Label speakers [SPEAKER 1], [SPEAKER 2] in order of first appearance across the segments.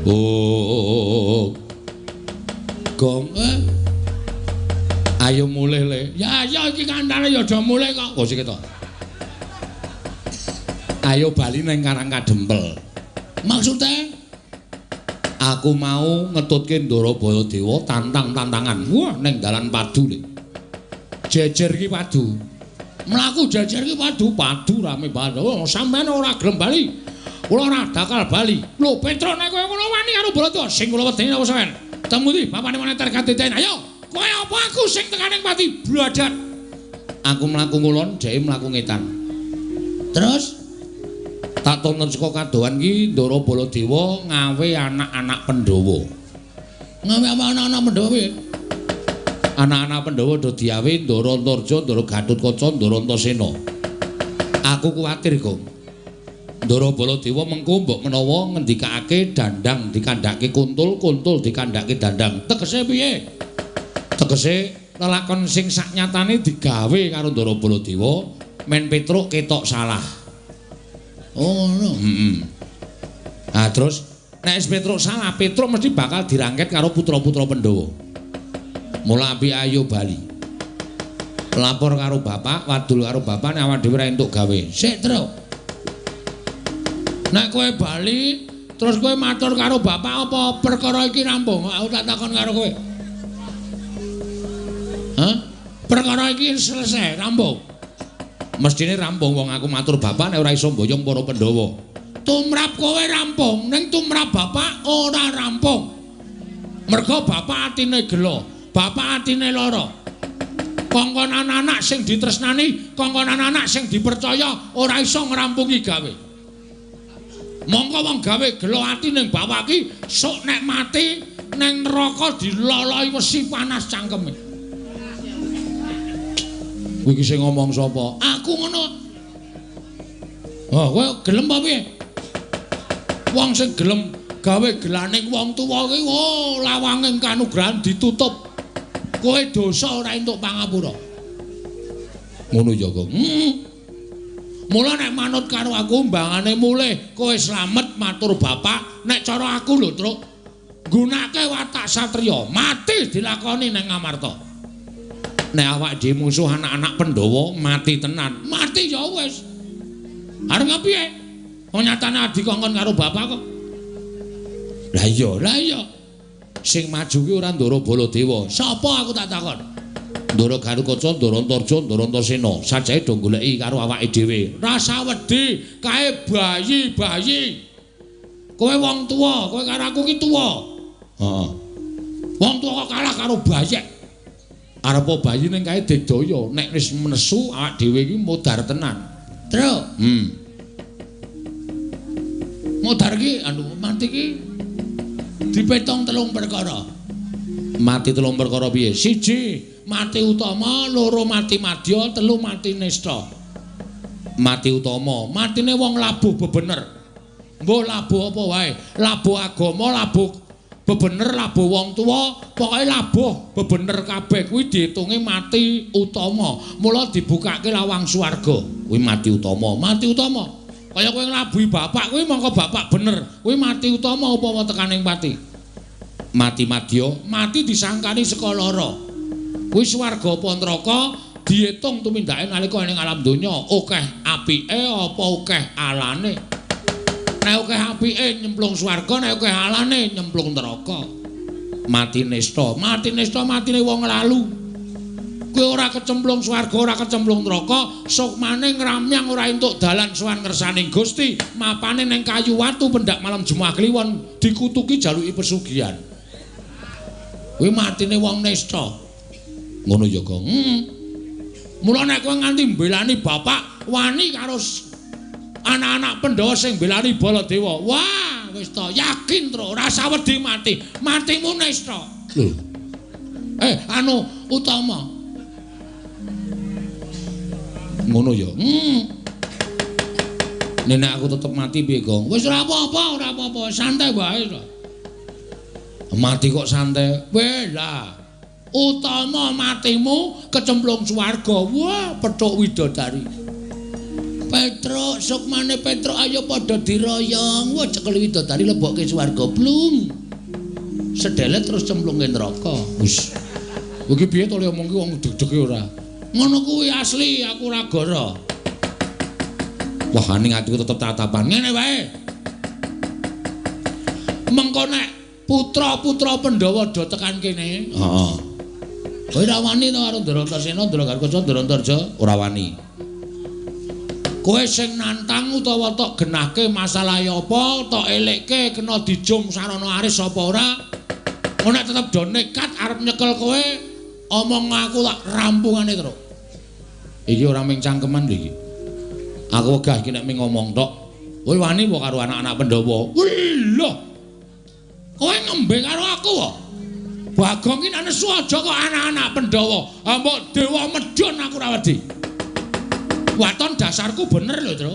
[SPEAKER 1] Oh. Gong. Ayo mulih le. Ya ya iki kandhane ya aja mulih kok. Kok sik to. Ayo bali ning Karang Kadempel. Maksude aku mau ngetutke Ndara Baladewa tantang-tantangan. Wah, ning dalan padu le. Jejer ki padu. Mlaku jejer ki padu, padu rame banget. Oh, sampean ora gelem bali. Kula ora bakal bali. Lho, Petruk nek kowe ngono wani karo Baladewa, sing kula wedeni apa sampean? Temu ndi bapane moneter katiten. Ayo. Kowe apa aku sing tekaning pati bladat. Aku mlaku ngulon, dheke mlaku ngetan. Terus tak tonton saka kadohan ki Ndara Baladewa ngawe anak-anak Pandhawa. Ngawe apa anak-anak Pandhawa piye? Anak-anak Pandhawa do diawe Ndara Antarja, Ndara Gatotkaca, Ndara Antasena. Aku kuwatir, Gong. Ndara Baladewa mengko mbok menawa ngendikake dandang dikandhake kuntul, kuntul dikandhake dandang. Tegese piye? Tegese lelakon sing saknyatane digawe karo Ndara Baladewa men Petruk ketok salah. Oh ngono. Heeh. Ah terus nek wis Petruk salah, Petruk mesti bakal dirangket karo putra-putra Pandhawa. Mula api ayo bali. Lapor karo bapak, wadul karo bapak nek awak dhewe ora entuk gawe. Sik, Truk. Nek kowe bali terus kowe matur karo bapak apa perkara iki rampung? Aku tak takon karo kowe. Hah? Perkara iki selesai, rampung. Mestine rampung wong aku matur bapak nek ora iso mboyong para Pandhawa. Tumrap kowe rampung, ning tumrap bapak ora rampung. Mergo bapak atine gela, bapak atine lara. Kongkonan anak sing ditresnani, kongkonan anak sing dipercaya ora iso ngrampungi gawe. Mongko wong gawe gela ati ning bapak ki sok nek mati ning neraka diloloi wesi panas cangkeme. Kuwi iki sing ngomong sapa? Aku ngono. Oh, kowe gelem apa piye? Wong sing gelem gawe gelaning wong tuwa ki, oh, lawanging kanugrahan ditutup. Kowe dosa ora entuk pangapura. Ngono ya, Gong. Mula nek manut karo aku mbangane mulih, kowe slamet matur bapak, nek cara aku lho, Truk. Nggunake watak satriya, mati dilakoni ning Ngamarta. Nek awak dhewe musuh anak-anak Pandhawa mati tenan. Mati ya wis. Arep piye? Wong nyatane adi kongkon karo bapak kok. Lah iya, lah iya. Sing maju ki ora Ndara Baladewa. Sapa aku tak takon? Ndara Gatotkaca, Ndara Antarja, Ndara Antasena. Sajae do goleki karo awake dhewe. Rasa wedi kae bayi-bayi. Kowe wong tuwa, kowe karo aku ki tuwa. Heeh. Wong tuwa kok kalah karo bayek. Arepa bayi ning kae digdaya, nek wis nesu awak dhewe iki modar tenan. Truk. Modar ki anu mati ki dipetong telung perkara. Mati telung perkara piye? Siji, mati utama, loro mati madya, telu mati nista. Mati utama, matine wong labuh bebener. Mbuh labuh apa wae, labuh agama, labuh bebener, labuh wong tuwa, pokoke labuh bebener kabeh kuwi diitunge mati utama. Mula dibukake lawang swarga. Kuwi mati utama, mati utama. Kaya kowe nglabuhi bapak kuwi mongko bapak bener. Kuwi mati utama upama tekaning pati. Mati madya, mati disangkani saka lara. Kuwi swarga apa neraka diitung tumindake nalika ning alam donya, akeh apike apa akeh alane. Nek akeh apike nyemplung swarga, nek akeh alane nyemplung neraka. Mati nista, mati nista matine wong lalu. Kowe ora kecemplung swarga, ora kecemplung neraka, sukmane ngramyang ora entuk dalan sowan ngersaning Gusti, mapane ning kayu watu pendak malam Jumat Kliwon dikutuki jaluki pesugihan. Kuwi matine wong nista. Ngono ya, Gong. Mula nek kowe nganti mbelani bapak wani karo anak-anak Pandhawa sing mbelani Baladewa. Wah, wis to yakin tru ora usah wedi mati. Matimu nista. Lho. Anu utama. Ngono ya. Nek aku tetep mati piye, Gong? Wis ora apa-apa, ora apa-apa, santai wae to. Mati kok santai. Weh lah. Utama matimu kecemplung swarga. Wah, pethuk widodari. Petruk, sukmane Petruk ayo padha diroyong. Wah, cekel widodari lebokke swarga blung. Sedelet terus cemplungke neraka. Wis. Iki piye to le omong ki wong deg-dege ora? Ngono kuwi asli aku ora goro. Wah, ning atiku tetep tatapan. Ngene wae. Mengko nek putra-putra Pandhawa do tekan kene. Heeh. Kowe ora wani to karo Ndaratasena, Ndaragarkaca, Ndarantarja? Ora wani. Kowe sing nantang utawa tok genahke masalahe apa, tok elekke kena dijum sarana aris apa ora? Nek tetep do nekat arep nyekel kowe, omong aku tak rampungane terus. Iki ora mung cangkeman lho iki. Aku wegah iki nek mung ngomong tok. Kowe wani apa karo anak-anak Pandhawa? Wih lho. Kowe ngembe karo aku kok. Bagong ki nek nesu aja kok anak-anak Pandhawa. Mbok dewa medhun aku ora wedi. Waton dasarku bener lho, Tru.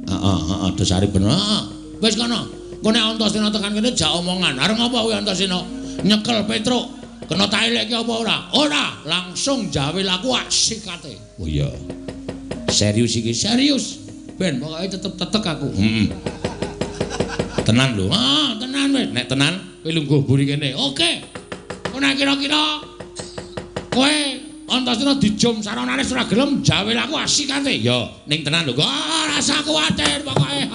[SPEAKER 1] Heeh, heeh, dasare bener. Heeh. Wis kono. Engko nek Antasena tekan kene jak omongan. Arep ngopo kuwi Antasena? Nyekel Petruk. Kena tak elekke apa ora? Ora, langsung jawil aku asikate. Oh iya. Serius iki, serius. Ben pokoke tetep tetek aku. Heeh. Tenan lho. Ah, tenan wis. Nek tenan kowe lungguh mburi kene. Oke. Kok nek kira-kira kowe Antasena dijum saranane ora gelem jawil aku asikate. Ya, ning tenan lho. Ah, rasa kuwatir pokoke.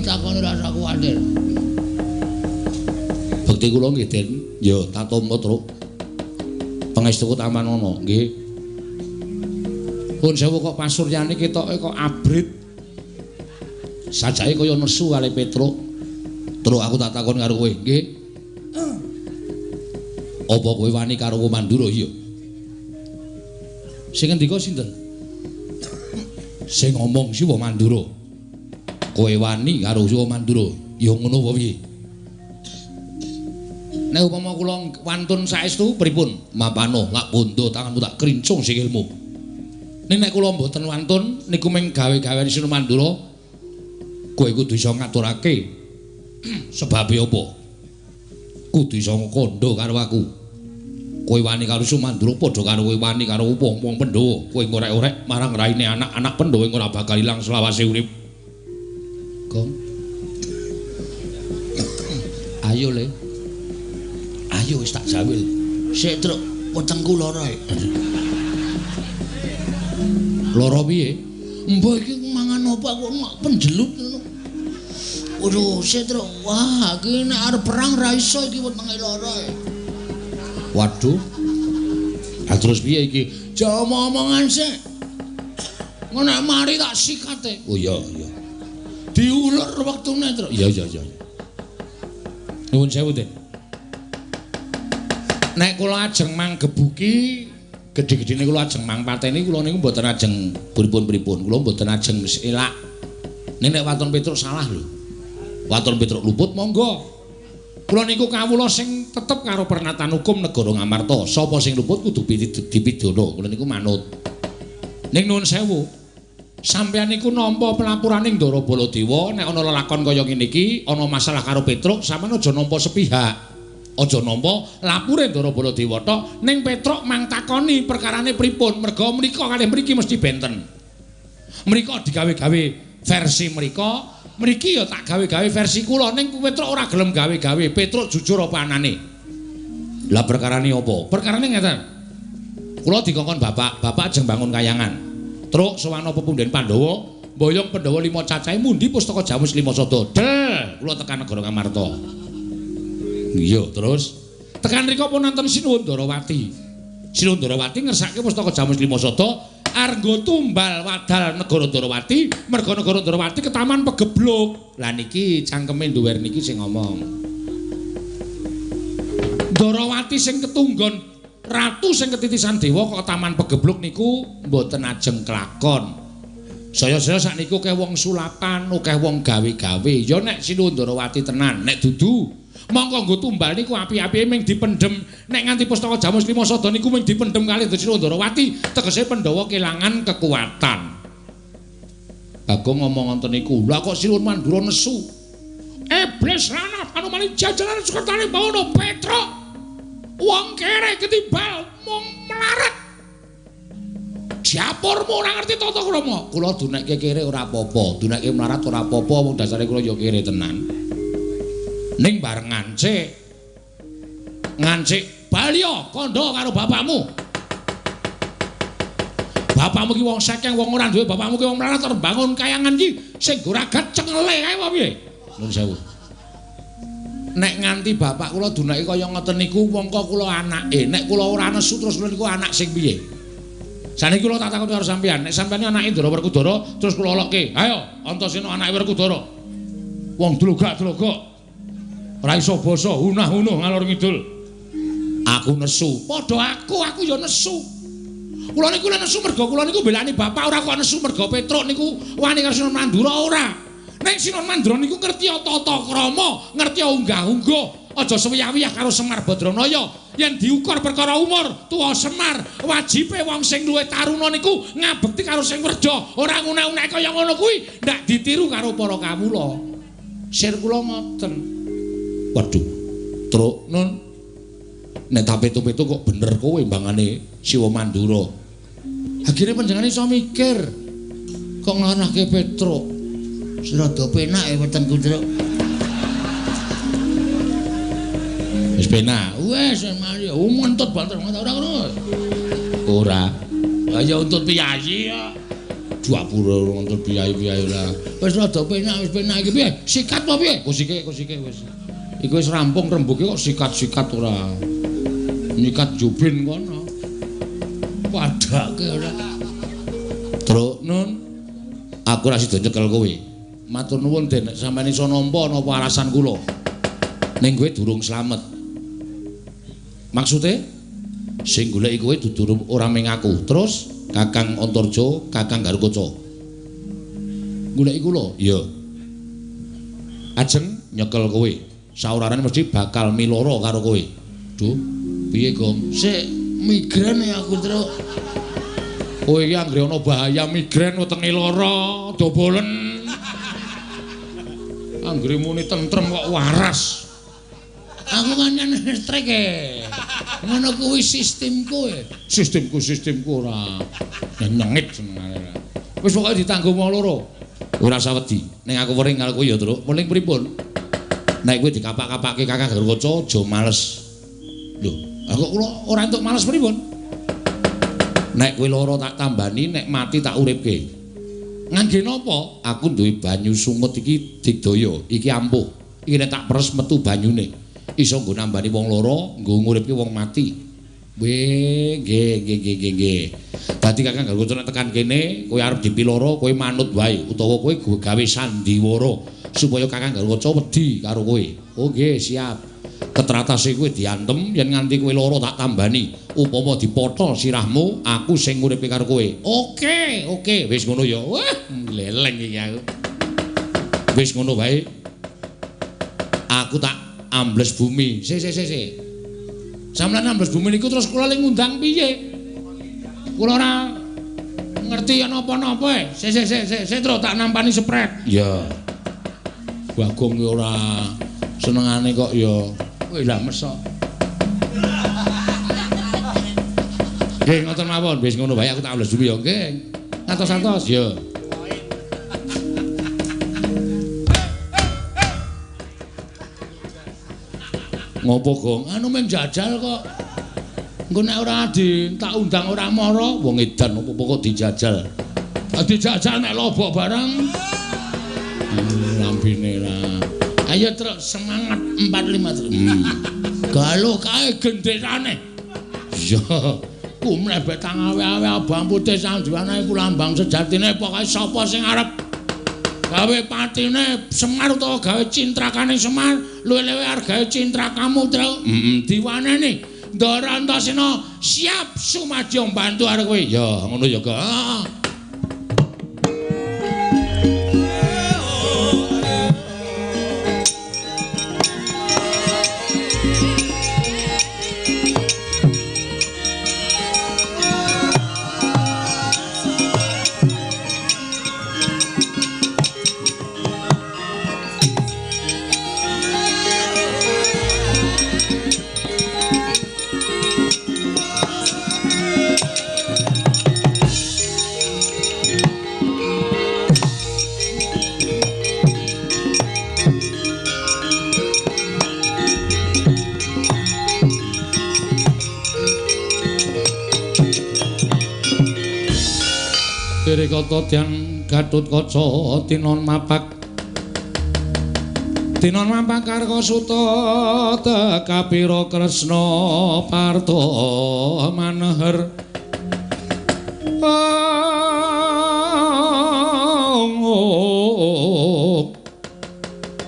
[SPEAKER 1] Takoni rasa kuwatir. Bekti kula nggih, Den. Ya, tak tampa, Truk. Pangestuku tampanana, nggih. Pun sewu kok pasuryane ketoke kok abrit. Sajake kaya nesu kali Petruk. Truk aku tak takon karo kowe, nggih. Apa kowe wani karo Mandura? Iya. Sing ngendika sinten? Sing ngomong Siwa Mandura. Kowe wani karo Siwa Mandura, ya ngono apa piye? Nek upama kula wantun saestu pripun? Mapano lak bondo tanganmu tak krincung sikilmu. Ning nek kula mboten wantun niku mung gawe-gawean Siwa Mandura, kowe kudu iso ngaturake sebabe apa? Kudu iso kandha karo aku. Kowe wani karo Siwa Mandura padha karo kowe wani karo wong-wong Pandhawa. Kowe ngorek-orek marang raine anak-anak Pandhawa ora bakal ilang selawase urip. Gong. Ayo le. Ayo wis tak jawil. Sik truk wetengku lara. Lara piye? Mbah iki mangan apa aku penjelut ngono. Waduh, sik truk. Wah, iki nek arep perang ra iso iki wetenge lara. Waduh. Ha terus piye iki? Aja omong-omongan sik. Ngono nek mari tak sikate. Oh iya, iya. Diulur wektune, Truk. Iya, iya, iya. Nuwun sewu, Den. Nek kula ajeng manggebuki gedhe-gedhene kula ajeng mangpateni kula niku mboten ajeng pripun-pripun. Kula mboten ajeng elak. Ning nek waton Petruk salah lho. Waton Petruk luput monggo. Kula niku kawula sing tetep karo pernatan hukum negara Ngamarta. Sapa sing luput kudu dipidana. Kula niku manut. Ning nuwun sewu. Sampeyan niku nampa pelapurane Ndara Baladewa nek ana lelakon kaya ngene iki, ana masalah karo Petruk, sampeyan aja nampa sepihak. Aja nampa lapure Ndara Baladewa tok, ning Petruk mang takoni perkarane pripun, merga mrika kalih mriki mesti benten. Mrika digawe-gawe versi mrika, mriki ya tak gawe-gawe versi kula, ning Petruk ora gelem gawe-gawe. Petruk jujur apa anane? Lah perkarane apa? Perkarane ngeten. Kula dikongkon bapak, bapak ajeng bangun kayangan. Truk sowan pepunden Pandhawa, mboyong Pandhawa 5 cacahe mundi pustaka Jamus 5 sada. Del, kula tekan negara Ngamarta. Iya, terus tekan rika pun nonton Sinuwun Darawati. Sinuwun Darawati ngersake pustaka Jamus 5 sada, Arep nggo tumbal wadal negara Ndorowati, merga negara Ndorowati ketaman pegebluk. Lah niki cangkeme nduwer niki sing ngomong. Ndorowati sing ketunggon ratu sing ketitisan dewa kok ketaman pegebluk niku mboten ajeng kelakon. Saya-saya sakniku akeh wong sulapan, akeh wong gawe-gawe. Ya nek Sinuwun Ndorowati tenan, nek dudu mongko nggo tumbal niku api-apike ming dipendhem. Nek nganti pustaka Jamus Lima Sada niku ming dipendhem kalih Sinuwun Ndorowati, tegese Pandhawa kelangan kekuatan. Bagong ngomong ngoten niku. Lah kok Sinuwun Mandura nesu? Iblis lanang panumane jajaran sukertane bawono Petruk. Wong kere ketimbal mung melarat. Japurmu ora ngerti tata krama. Kula dunekke kere ora apa-apa, dunekke melarat ora apa-apa, wong dasare kula ya kere tenan. Ning bareng ngancik. Ngancik baliya kandha karo bapakmu. Bapakmu ki wong sekeng, wong ora duwe, bapakmu ki wong melarat arep bangun kayangan ki sing goragat cengele kae apa piye? Nuwun sewu. Nek nganti bapak kula dunake kaya ngoten niku mongko kula anake. Nek kula ora nesu terus kula niku anak sing piye? Saniki kula tak takon karo sampeyan, nek sampeyan anake Ndara Werkudara terus kula lokke. Ayo, Antasena anake Werkudara. Wong dlogak-dlogok. Ora iso basa, hunah-hunuh ngalor ngidul. Aku nesu. Padha aku ya nesu. Kula niku nesu merga kula niku mbelani bapak, ora kok nesu merga Petruk niku wani karo Sinuwun Mandura ora. Ning Sinuwun Mandura niku ngerti tata krama, ngerti unggah-ungguh, aja suwiyah-wiyah karo Semar Badranaya. Yen diukur perkara umur, tuwa Semar, wajibe wong sing luwih taruna niku ngabekti karo sing werja, ora nguna-unake kaya ngono kuwi, ndak ditiru karo para kawula. Sir kula ngoten. Waduh, Truk nun. Nek tak pitu-pitu kok bener kowe mbangane Siwa Mandura. Akhire panjenengane iso mikir kok nglanahke Petruk.
[SPEAKER 2] Rada penak e wetengku, Truk.
[SPEAKER 1] Wis penak. Wis mari ngentut banter ora ngono. Ora. Lah ya untut piyayi kok. Dapure ngentut piyayi-piyayi ora. Wis rada penak, wis penak iki piye? Sikat apa piye? Kusike, kusike wis. Iku wis rampung rembuke kok sikat-sikat ora. Nyikat jubin kono. Padake ora. Truk nun. Aku ora sida nyekel kowe. Matur nuwun Den, nek sampeyan iso nampa napa alasan kula. Ning kowe durung slamet. Maksude sing goleki kowe dudu ora ming aku. Terus Kakang Antarja, Kakang Garukaca. Goleki kula? Iya. Ajeng nyekel kowe. Saurarane mesti bakal miloro karo kowe. Duh, piye, Gong?
[SPEAKER 2] Sik migren ya aku, Truk.
[SPEAKER 1] Kowe iki anggere ana bahaya migren wetenge lara, dobolen. Anggere muni tentrem kok waras.
[SPEAKER 2] Aku pancen listrik e. Ngono kuwi sistemku e.
[SPEAKER 1] Sistemku ora nyengit senengane. Wis pokoke ditanggung wong loro. Ora usah wedi. Ning aku wering karo kowe ya, Truk. Weling pripun? Nek kowe dikapak-kapake Kakang Garukaca aja males. Lho, aku kula ora entuk males pripun? Nek kowe lara tak tambani, nek mati tak uripke. Ngangge napa? Aku duwe banyu sungut iki digdaya, iki ampuh. Iki nek tak peres metu banyune. Iso nggo nambani wong lara, nggo nguripke wong mati. Weh, nggih nggih nggih nggih. Dadi Kakang Garukaca nek tekan kene, kowe arep dipiloro, kowe manut wae utawa kowe gawe sandiwara supaya Kakang Garukaca wedi karo kowe. Oh nggih, siap. Ketratase kowe diantem yen nganti kowe lara tak tambani. Upama dipotol sirahmu, aku sing nguripi karo kowe. Oke, oke, wis ngono ya. Wah, gleleng iki aku. Wis ngono wae. Aku tak ambles bumi. Si si si si. Sampeyan ambles bumi niku terus kula le ngundang piye? Kula ora ngerti napa-napa e. Si si si si, si terus tak nampani sepret. Iya. Bagong ki ora senengane kok ya. Kowe lah mesok. Nggih ngoten mawon, wis ngono wae aku tak ambles bumi ya nggih. Ngatos-atos ya. Ngopo, Gong? Anu men jajal kok. Engko nek ora di tak undang ora mara, wong edan opo-opo kok dijajal. Dijajal nek lobok barang. Lambene lah. Ayo truk semangat 4 5 truk. Galuh kae genderane. Iya. Kumlebet tangawe-awe abang putih sang diwana iku lambang sejatine pokoke sapa sing arep gawe patine Semar utawa gawe cintrakane Semar luwih-luwih argae cintrakamu Truk. Heeh, diwaneni. Ndara Antasena siap sumadyo mbantu arep kowe. Ya, ngono ya, Kak. Kata Dyang Gathotkaca tinon mapak tinon mapak Karkasuta tekapira Kresna Parta Maneher.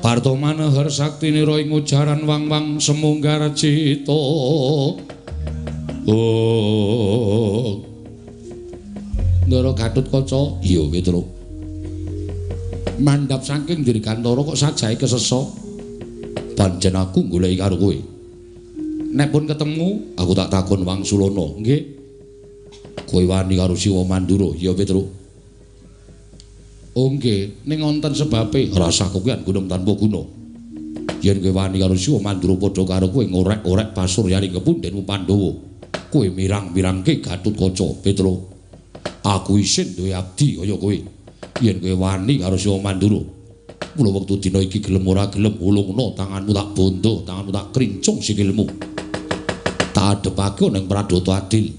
[SPEAKER 1] Parta Maneher saktinira ing ujaran wang-wang semunggar cita. Oh. Ndara Gathotkaca, iya Petruk. Mandhap saking Dirgantara kok sajahe kesesa. Pancen aku goleki karo kowe. Nek pun ketemu, aku tak takon wangsulana. Nggih. Kowe wani karo Siwa Mandura, iya Petruk. Oh nggih, ning wonten sebabe rasah kowean gunung tanpa guna. Yen kowe wani karo Siwa Mandura padha karo kowe ngorek-orek pasuryaning kepundhenmu Pandhawa. Kowe mirang-mirangke Gathotkaca, Petruk. Aku isin duwe abdi kaya kowe. Yen kowe wani karo Siwa Mandura, mula wektu dina iki gelem ora gelem ulungna tanganmu tak bondo, tanganmu tak krincung sikilmu. Tak adepake ning Pradata Adil.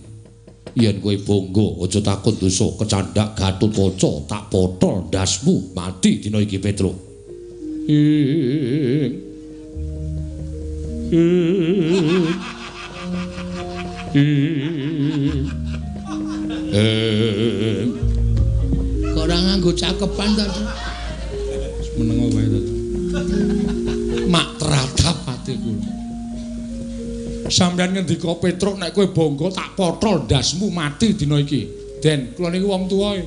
[SPEAKER 1] Yen kowe bangga aja takon dosa kecandhak Gathotkaca tak potol ndasmu mati dina iki Petruk. Ing ing ing
[SPEAKER 2] Kok ora nganggo cakepan ta?
[SPEAKER 1] Meneng wae ta. Mak teratap ati kula. Sampeyan ngendika Petruk nek kowe bangga tak potol ndasmu mati dina iki. Den, kula niku wong tuwa e.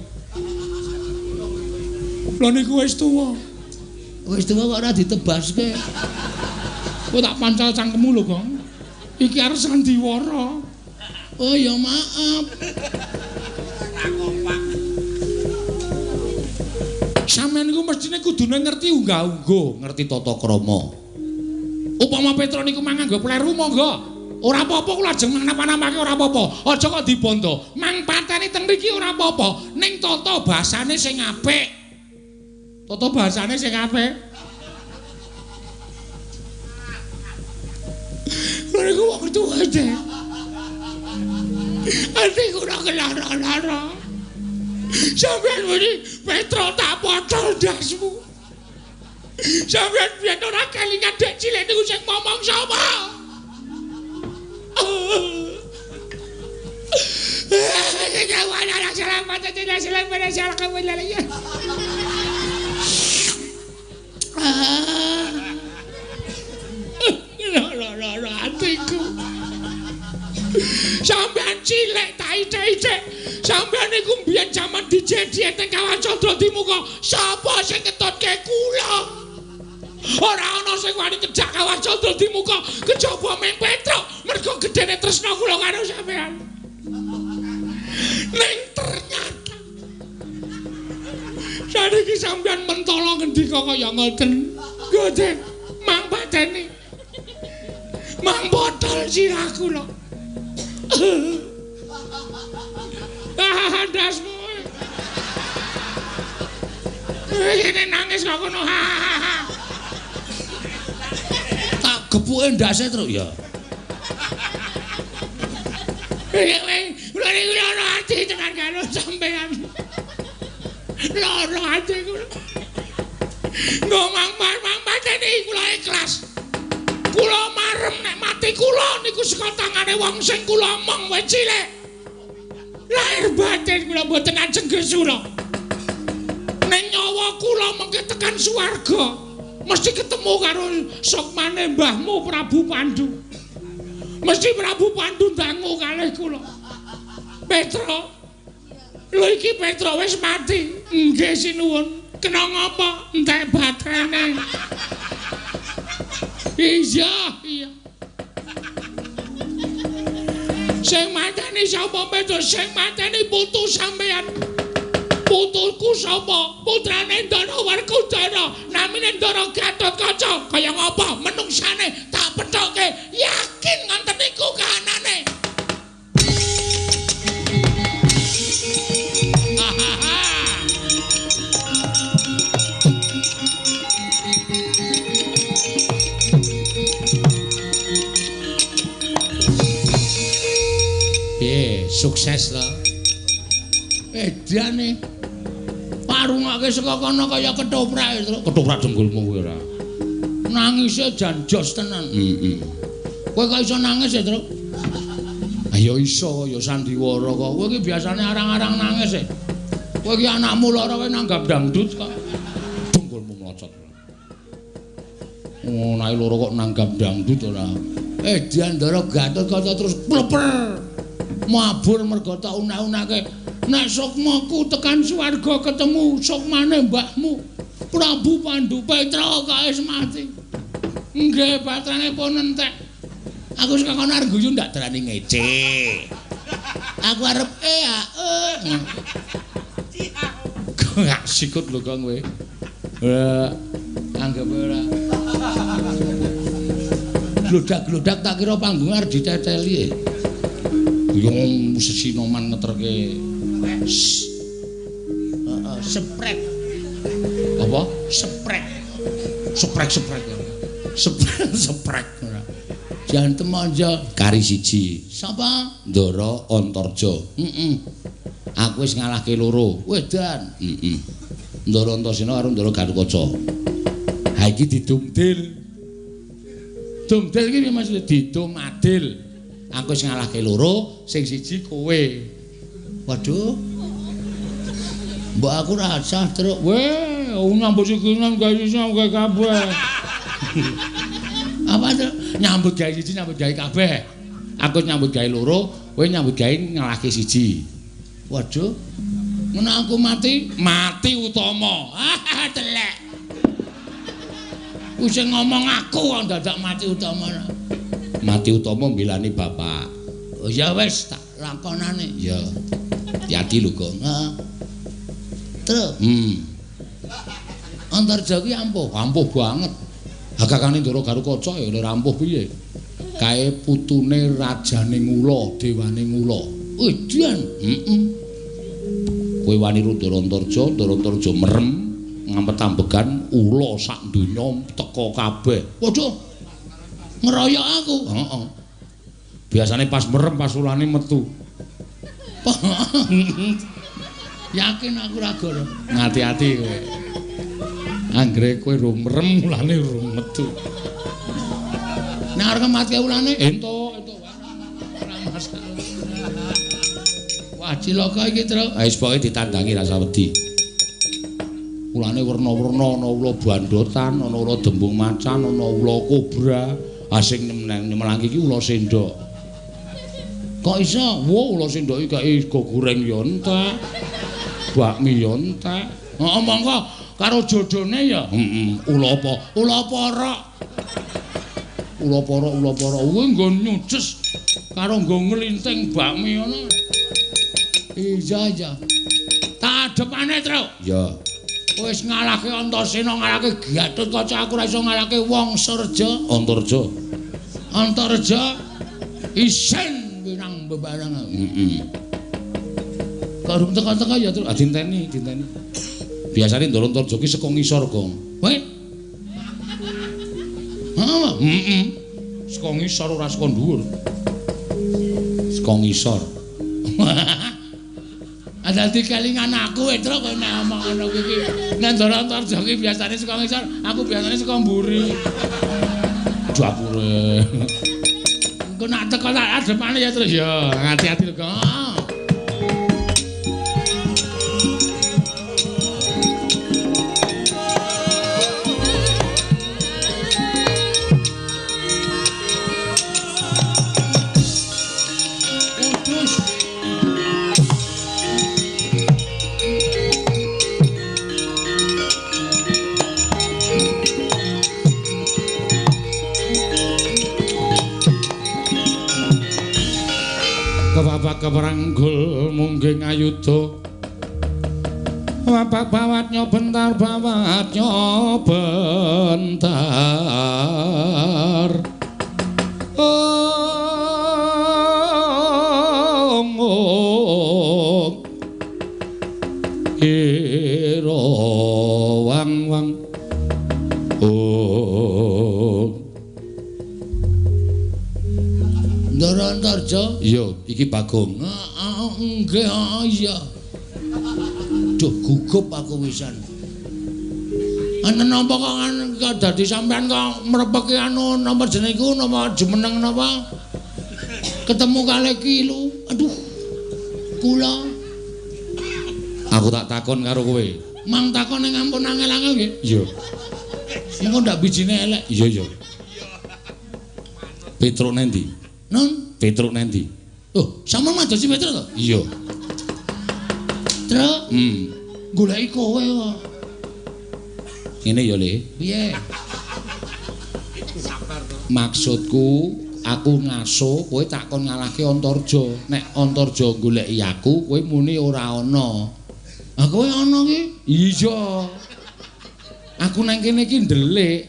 [SPEAKER 1] Kula niku wis tuwa.
[SPEAKER 2] Wis tuwa kok ora ditebaske.
[SPEAKER 1] Kok tak pancal cangkemmu lho, Gong. Iki arep sandiwara.
[SPEAKER 2] Oh ya maaf.
[SPEAKER 1] Sampeyan niku mestine kudune ngerti unggah-ungguh, ngerti tata krama. Upama Petruk niku mang nganggo pleru monggo. Ora apa-apa kula ajeng napa-napake ora apa-apa. Aja kok dibondo. Mang pateni teng mriki ora apa-apa. Ning tata basane sing apik. Tata basane sing apik. Lha niku wong tuwa aja. Ati kula kelara-lara. Sampeyan muni Petruk tak potol ndasmu. Sampeyan biyen ora kelingan dek cilik niku sing momong sapa? Lara-lara atiku. Sampeyan cilik tak ithik-ithik. Sampeyan niku mbiyen jaman dijedi teng Kawah Candra Dimuka. Sapa sing ngetutke kula? Ora ana sing wani ngejak Kawah Candra Dimuka kejaba ming Petruk. Mergo gedene tresna kula karo sampeyan. Ning ternyata saniki sampeyan mentala ngendika kaya ngoten. Ngoten, mang pateni. Mang botol sirah kula. Ah, ndasmu. Ini nangis kok ngono.
[SPEAKER 2] Tak gepuke ndase, Truk ya.
[SPEAKER 1] Kula niku lara ati tenan karo sampean. Lara ati kula. Ngomong mang pateni kula ikhlas. Kula marem nek mati kula niku saka tangane wong sing kula omong wis cilik. Lahir batin kula mboten ajeng gesura. Ning nyawa kula mengke tekan swarga, mesti ketemu karo sukmane mbahmu Prabu Pandu. Mesti Prabu Pandu ndangu kalih kula. Petra. Lho iki Petra wis mati. Nggih sinuwun. Kena ngapa? Entek baterene. Iya, iya. Sing mateni sapa Petra? Sing mateni putu sampean. Putuku sapa? Putrane Ndara Werkudara, namine Ndara Gatotkaca. Kaya ngapa menungsane tak pethoke? Yakin ngonten niku kahanane. Piye, sukses to? Edane. Parungake saka kono kaya ketoprak, ketoprak dengkulmu kuwi ora. Nangise jan jos tenan. Heeh. Kowe kok iso nangis ya, Truk? Ayo iso, ya sandiwara kok. Kowe iki biasane arang-arang nangis e. Kowe iki anakmu lara kowe nanggap dangdut kok. Dengkulmu mlocot. Oh, nae loro kok nanggap dangdut ora. Edan Ndara Gatotkaca terus pleper. Mabur mergo tak unah-unahke. Nek sukmaku tekan swarga ketemu sukmane mbahmu Prabu Pandu, Petra kok wis mati. Nggih, batrane pun entek. Aku saka kono arep guyu ndak darani ngece. Aku arep Kok sikut lho kok kowe. Ora anggap ora. Glodak-glodak tak kira panggung arep diteteli. Yo sesinoman ngeterke. Heeh, sprek. Apa? Sprek. Sprek-sprek. Sprek sprek ora. Jantem aja kari siji. Sapa? Ndara Antarja. Heeh. Aku wis ngalahke loro. Wedan. Heeh. Ndara Antasena karo Ndara Gatotkaca. Ha iki didumdil. Dumdil iki maksud didum adil. Aku wis ngalahke loro, sing siji kowe. Waduh. Mbok aku ora sah, Truk. Weh, nyambut sikinan gawe siji gawe kabeh. Apa, Truk? Nyambut gawe siji nyambut gawe kabeh. Aku nyambut gawe loro, kowe nyambut gawe ngalahke siji. Waduh. Ngono aku mati, mati utama. Ah, telek. Kuwi sing ngomong aku kok dadak mati utama. Mati utama mbelani bapak. Oh ya wis tak lakonane. Ya. Hati-hati lho, Gong. Heeh. Truk. Antarja kuwi ampuh, ampuh banget. Hakakane Ndara Gatotkaca ya ora ampuh piye. Kae putune rajane Ngula, dewane Ngula. Edan. Heeh. Kowe wani Ndara Antarja, Ndara Antarja merem ngampet-ambegan ula sak donya teka kabeh. Waduh. Ngeroyok aku. Heeh. Biasane pas merem pas ulane metu. Yakin aku ora goro. Ngati-ati kowe. Anggere kowe rung merem ulane rung metu. Nek arep mati ulane entuk entuk ora masalah. Wah, cilaka iki, Truk. Ha wis pokoke ditandangi rasa wedi. Ulane werna-werna, ana ula bandotan, ana ula dembung macan, ana ula kobra. Ah sing nyemelangke iki ula sendok. Kok iso? Wo, ula sendok iki kae sego goreng ya entek. Bakmi ya entek. Heeh, monggo karo jodone ya. Heeh, ula apa? Ula porok. Ula porok, ula porok. Kuwi nggo nyuces karo nggo nglinting bakmi ngono. Iya, iya. Tak adepane, Truk. Ya. Wis ngalahke Antasena, ngalahke Gatotkaca, aku ora iso ngalahke Wong Surja. Antarja. Antarja isin winang bebareng. Heeh. Kok rung teka-teka ya, Truk. Ah dinteni, dinteni. Biasane Ndara Antarja ki saka ngisor, Gong. Kowe? Heeh, heeh. Saka ngisor ora saka dhuwur. Saka ngisor. Dadi kelingan aku, Truk, kowe nek omong ngono kuwi iki. Nek Ndara Antarja ki biasane saka ngisor, aku biasane saka mburi. Dapure. Engko nek teko tak adepane ya, Truk. Ya, ati-ati lho, Gong. ngayuda. Wapak bawat nyobentar bawat nyobentar. Ong ong ira wang wang ong. Ndara Antarja? Iya, iki Bagong. Heeh, nggih, iya. Duh, gugup aku wisan. Ana napa kok dadi sampean kok mrepeki anu napa jenenge iku napa jumeneng napa? Ketemu kalih Kilu. Aduh. Kula. Aku tak takon karo kowe. Mang takon ning ampun angel-angel nggih. Iya. Engko ndak bijine elek. Iya, iya. Petruk nendi? Non, Petruk nendi? Oh, sampean madosi Petruk to? Iya. Truk? Goleki kowe kok. Ngene ya, Le. Piye?
[SPEAKER 3] Sabar to.
[SPEAKER 1] Maksudku, aku ngaso kowe tak kon ngalahke Antarja. Nek Antarja goleki aku, kowe muni ora ana. Ah, kowe ana ki? Iya. Aku nang kene iki ndelik.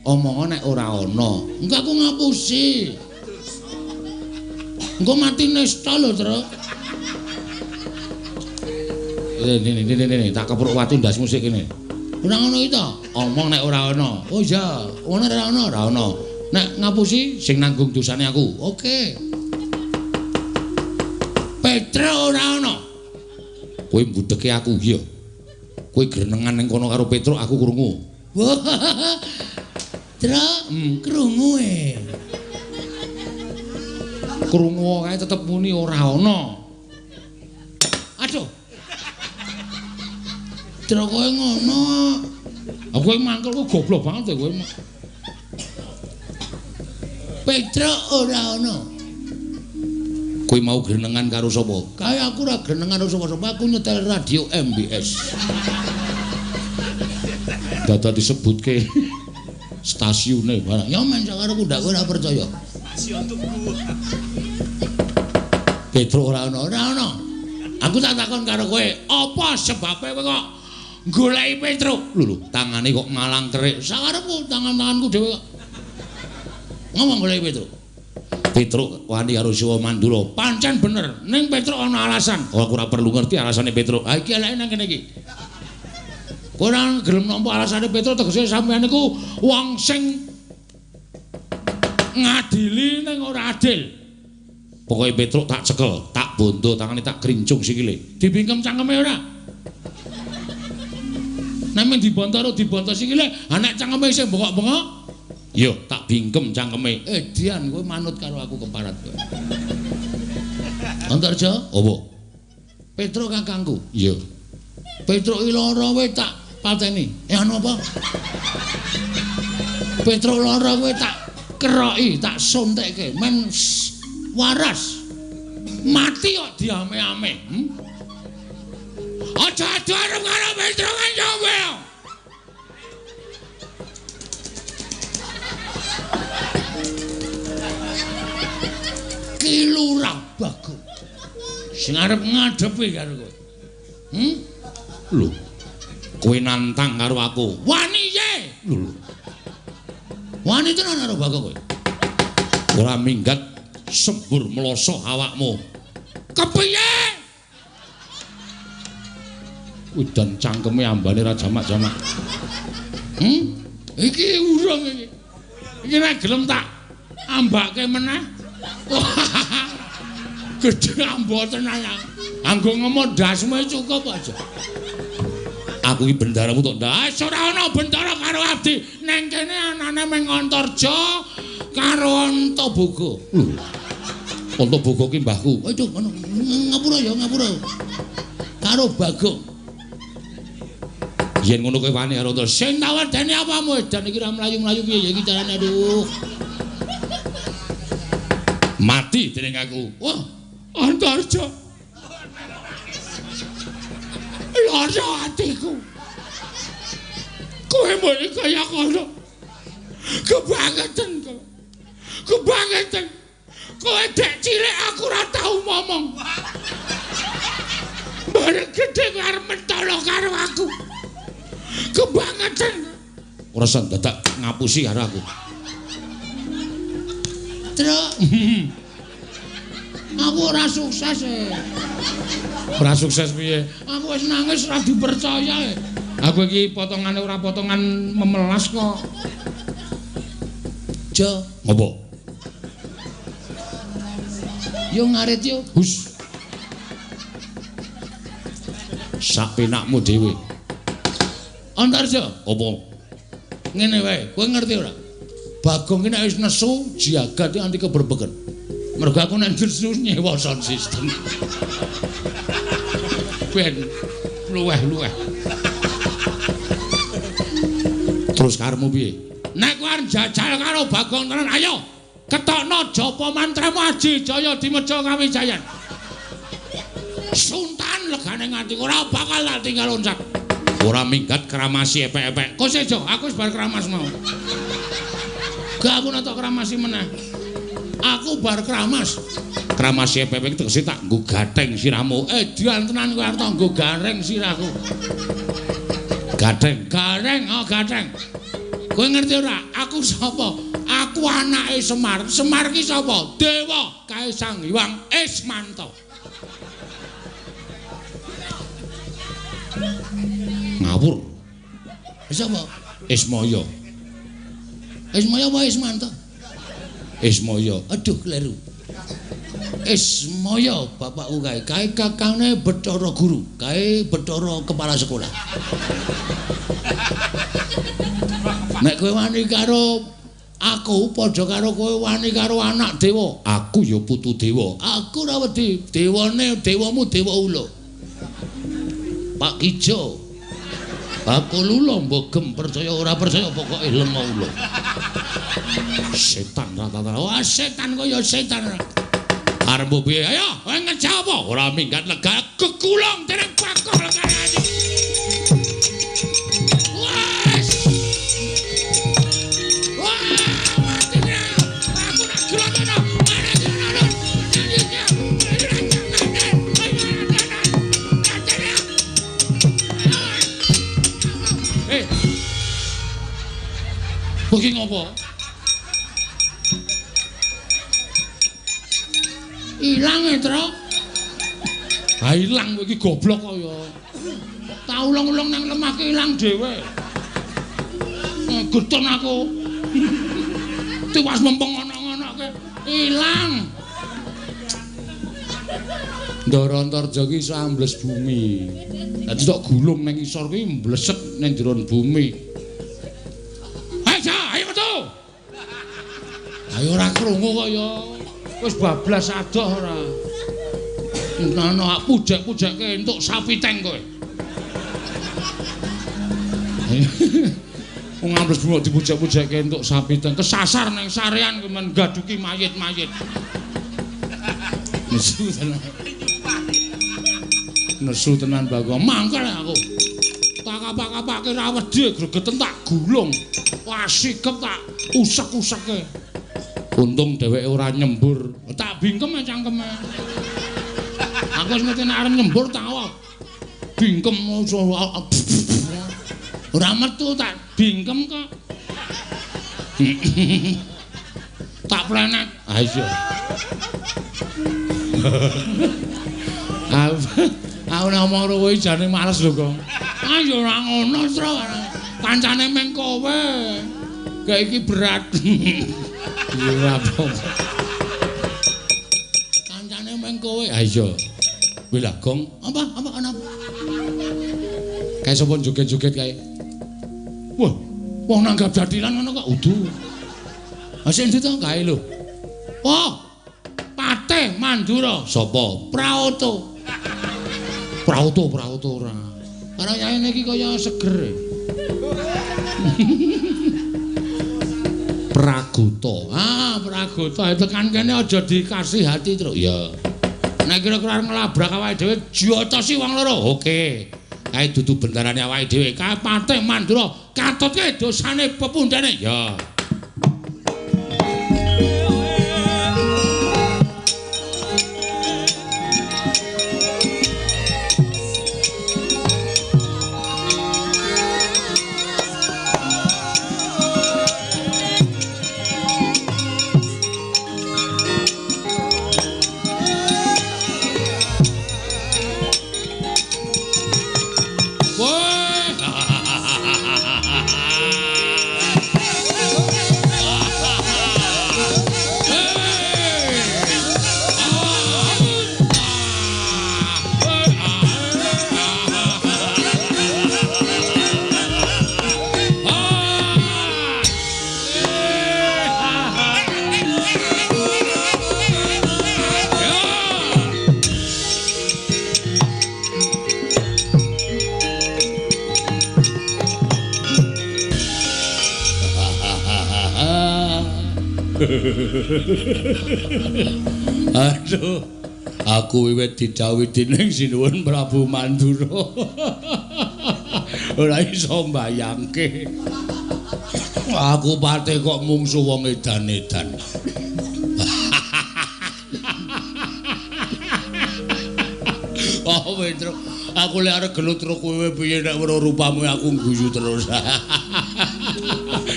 [SPEAKER 1] Omong nek ora ana. Engko aku ngapusi. Engko mati nesta lho, Truk. Ini, tak kepruk watu ndasmu sik kene. Ora ngono iki to? Omong nek ora ana. Oh iya, ngono ora ana, ora ana. Nek ngapusi sing nanggung dosane aku. Oke. Petruk ora ana. Kowe mbudheke aku, iya. Kowe grenengan ning kono karo Petruk, aku krungu.
[SPEAKER 2] Truk, krungu e.
[SPEAKER 1] Krungu kae tetep muni ora ana.
[SPEAKER 2] Aduh. Truk kowe ngono.
[SPEAKER 1] Aku kowe mangkel kok goblok banget kowe.
[SPEAKER 2] Petruk ora ana.
[SPEAKER 1] Kowe mau grenengan karo sapa?
[SPEAKER 2] Kae aku ora grenengan karo sapa-sapa, aku nyetel radio MBS.
[SPEAKER 1] Dadak disebutke stasiune barang.
[SPEAKER 2] Ya men sakarepku ndak ora percaya.
[SPEAKER 3] Stasiun Tugu.
[SPEAKER 1] Petruk ora ana,
[SPEAKER 2] ora ana.
[SPEAKER 1] Aku tak takon karo kowe, apa sebabe kowe kok goleki Petruk? Lho lho, tangane kok ngalang kerik.
[SPEAKER 2] Sakarepku tangan-tanganku dhewe kok. Ngomong goleki Petruk.
[SPEAKER 1] Petruk wani karo Siwa Mandura. Pancen bener, ning Petruk ana alasan. Oh, aku ora perlu ngerti alasane Petruk. Ha iki eleke nang kene iki.
[SPEAKER 2] Kowe ora gelem nampa alasane Petruk tegese sampeyan niku wong sing
[SPEAKER 1] ngadili ning ora adil. Pokoke Petruk tak cekel, tak bondo tangane tak grincung sikile.
[SPEAKER 2] Dibingkem cangkeme ora? Nek mung dibonto ora dibonto sikile, ha nek cangkeme isih bengok-bengok,
[SPEAKER 1] ya tak bingkem cangkeme.
[SPEAKER 2] Dian kowe manut karo aku keparat kowe. Antarja,
[SPEAKER 1] apa?
[SPEAKER 2] Petruk kakangku.
[SPEAKER 1] Iya.
[SPEAKER 2] Petruk iki lara kowe tak pateni. Anu apa? Petruk lara kowe tak keroki, tak suntikke men waras. Mati kok diame-ame. Aja adu arep karo Petruk kancamu. Ki Lurah Bagong sing arep ngadepi karo kowe.
[SPEAKER 1] Lho. Kowe nantang karo aku.
[SPEAKER 2] Wani ye.
[SPEAKER 1] Lho.
[SPEAKER 2] Wani tenan karo Bagong kowe.
[SPEAKER 1] Ora minggat sembur mloso awakmu.
[SPEAKER 2] Kepiye?
[SPEAKER 1] Udan cangkeme ambane ra jamak-jamak.
[SPEAKER 2] Iki urung iki. Iki nek gelem tak ambake meneh. Gedhe ambo tenan. Anggo ngomong ndasmu cukup aja.
[SPEAKER 1] Aku iki bendaramu tok ndas.
[SPEAKER 2] Ora ana bendara karo abdi. Neng kene anane mung Antarja karo Antaboga.
[SPEAKER 1] Lho. Antaboga ki mbahku.
[SPEAKER 2] Aduh ngono. Ngapura ya ngapura. Karo Bagong.
[SPEAKER 1] Yen ngono kowe wani karo Antarja.
[SPEAKER 2] Sing tak wedeni apamu edan iki ora mlayu-mlayu piye ya iki carane aduh.
[SPEAKER 1] Mati dening aku.
[SPEAKER 2] Wah, Antarja. Lara atiku. Kowe muni kaya kono. Kebangetan kowe. Kebangetan. Kowe dek cilik aku ora tau momong.
[SPEAKER 1] Bareng gedhe kowe arep mentolo karo aku. Kebangetan. Ora usah dadak ngapusi karo aku. Truk. Aku ora sukses e. Ora sukses piye? Aku wis nangis ora dipercaya e. Aku iki potongane ora potongan memelas kok. Jo, ngopo? Yo ngarit yo. Hus. Sak penakmu dhewe. Antarja, apa? Ngene wae, kowe ngerti ora? Bagong ki nek wis nesu jagat nganti keberbeken. Mergo aku nek nesu nyewa sound system. Ben luweh-luweh. Terus karepmu piye? Nek kowe arep jajal karo Bagong tenan, ayo ketokno japa mantramu Aji Jaya Dimeja Kawijayan. Suntan legane nganti ora bakal tak tinggal loncat. Ora minggat kramasi epek-epek. Kok sejo, aku wis bar kramas mau. Gak aku nek tok kramasi meneh. Aku bar kramas. Kramasi epek-epek tegese tak nggo gatheng sirahmu. Dian tenan kowe arep tak nggo gareng sirahku. Gatheng, gareng, oh gatheng. Kowe ngerti ora? Aku sapa? Aku anake Semar. Semar ki sapa? Dewa kae Sang Hyang Ismanto. Ngawur. Sapa? Ismaya. Ismaya apa Ismanto? Ismaya. Aduh kleru. Ismaya bapakku kae. Kae kakangne Bathara Guru, kae Bathara kepala sekolah. Nek kowe wani karo aku padha karo kowe wani karo anak dewa. Aku ya putu dewa. Aku ora wedi. Dewane dewamu dewa ula. Pak Kijo. Aku lula mbok percaya ora percaya pokoke lenga ula. Setan rata-rata. Wah setan kaya setan. Arep piye? Ayo, kowe ngejak apa? Ora minggat lega kekulung dening Bagong legane. Wes. Wah, mati aku nak glotono. Eh. Kok iki ngopo? Ilang e, Truk. Ha ilang kowe iki goblok kok ya. Tak ulung-ulung nang lemah ki ilang dhewe. Getun aku. Tiwas mempeng ngono-ngonoke ilang. Ndara Antarja ki iso ambles bumi. Dadi tok gulung nang isor ki mbleset nang jero bumi. Ayo, ayo metu. Ayo ora krungu kok ya. Wis bablas adoh ora. Ngono pujek-pujekke entuk sapi teng kowe. Wong ambles bumi dipujek-pujekke entuk sapi teng. Kesasar nang sarean kowe men gaduki mayit-mayit. Nesu tenan. Nesu tenan Bagong. Mangkel aku. Tak kapak-kapake ra wedi gregeten tak gulung. Wah sikep tak usek-useke. Untung dheweke ora nyembur. Tak bingkem cangkeme. Aku wis ngerti nek arep nyembur tak bingkem ora metu tak bingkem kok. Tak plenet. Ha iya. Aku nek omong karo kowe jane males lho, Kong. Ah ya ora ngono, Tru. Kancane meng kowe. Kayak iki berat. Ora apa-apa. Kancane meng kowe. Ha iya. Kuwi lah, Gong. Apa? Apa ana? Kae sapa joget-joget kae? Wah, wong nanggap jathilan ngono kok udu. Ha sing ndi to kae lho? Oh. Patih Mandura. Sapa? Praoto. Praoto, Praoto ora. Karo yaene iki kaya seger. Pragota. Ah, Pragota tekan kene aja dikasih hati, Truk. Ya. Nek kira-kira arep nglabrak awake dhewe jotosi wong loro. Oke. Kae dudu bendarane awake dhewe. Kae Patih Mandura katutke dosane pepundhene. Ya. Aduh, aku wiwit didhawuhi dening Sinuwun Prabu Mandura. Ora iso mbayangke. Aku pate kok mungsu wong edan-edan. Oh, Petruk, aku lek arep gelut karo kowe piye nek weruh rupamu aku guyu terus.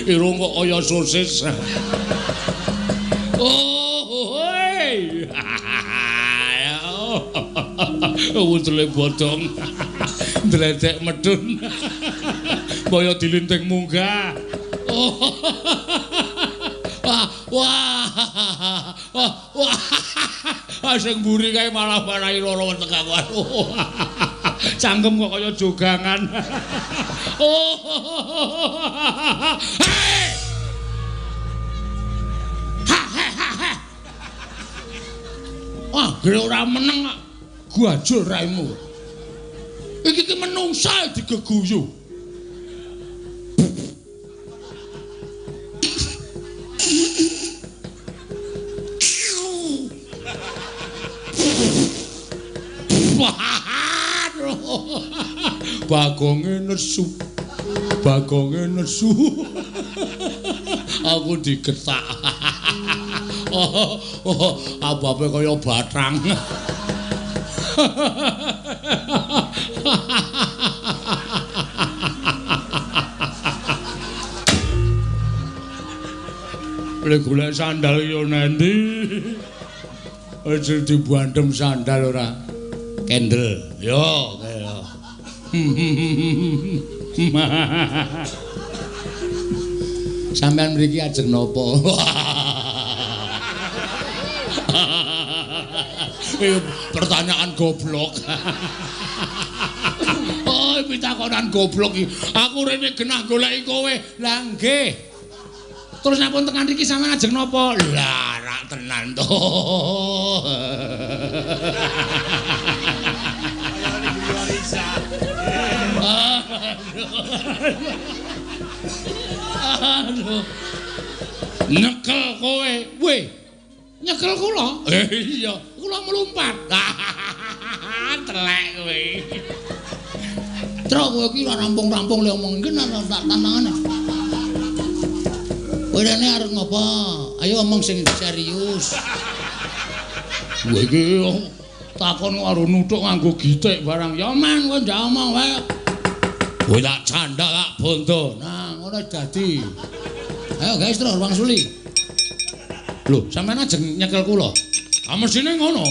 [SPEAKER 1] Irung kok kaya sosis. Oh, hoi. Wutule bodong. Ndledek medun. Kaya dilinting munggah. Wah, wah. Wah. Sing mburi kae malah marahi lara weteng aku. Cangkem kok kaya jogangan. Oh. Hei. Ha ha ha ha. Wah, gre ora meneng kok. Gajul raimu. Iki ki menungsa digeguyu. Bagonge nesu. Bagonge nesu. Aku digetak. Oh, oh, ababe kaya bathang. Lek golek sandal yo nendi? Aja dibuandem sandal ora. Kendel. Yo, kaya. Sampeyan mriki ajeng napa? Pertanyaan goblok. Oh, pitakonan goblok iki. Aku rene genah goleki kowe. Lah nggih. Terus napa tekan mriki sampeyan ajeng napa? Lah rak tenan to. Aduh. Nyekel kowe. Weh. Nyekel kula? Iya, kula mlumpat. Telek kowe. Truk kowe iki ora rampung-rampung le omong iki tak tantangane. Kowe rene arep ngopo? Ayo omong sing serius. Kowe iki takon karo nuthuk nganggo gitik barang. Ya man kowe ndak omong wae. Kowe tak candhak tak bondo. Nah, ngono dadi. Ayo guys terus wangsuli. Lho, sampeyan ajeng nyekel kula. Ah mesine ngono.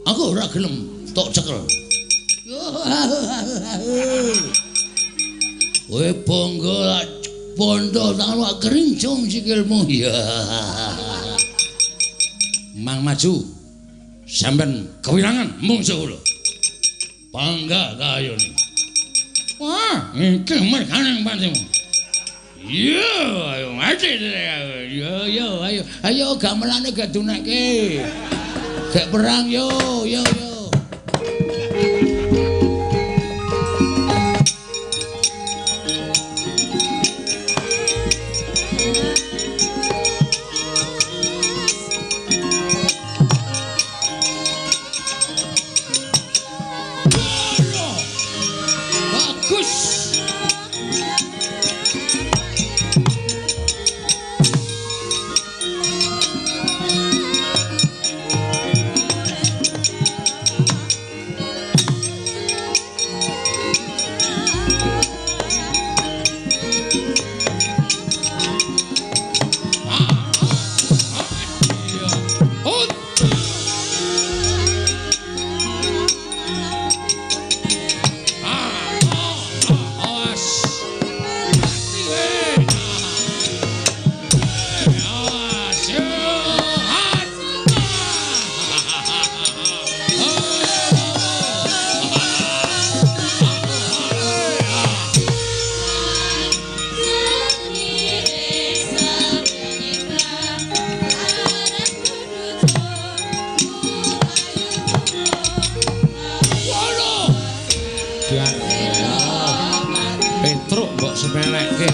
[SPEAKER 1] Aku ora gelem tok cekel. Kowe bangga bondo tak kerincung sikilmu. Ya. Mang maju. Sampeyan kewirangan mungsuh kula. Bangga kayone. Wah, iki merganing patimu. Yo, ayo mati. Yo, yo, ayo. Ayo gamelane gak dunekke. Gak perang yo, yo, yo. Bagus. Petruk mbok sepelekke.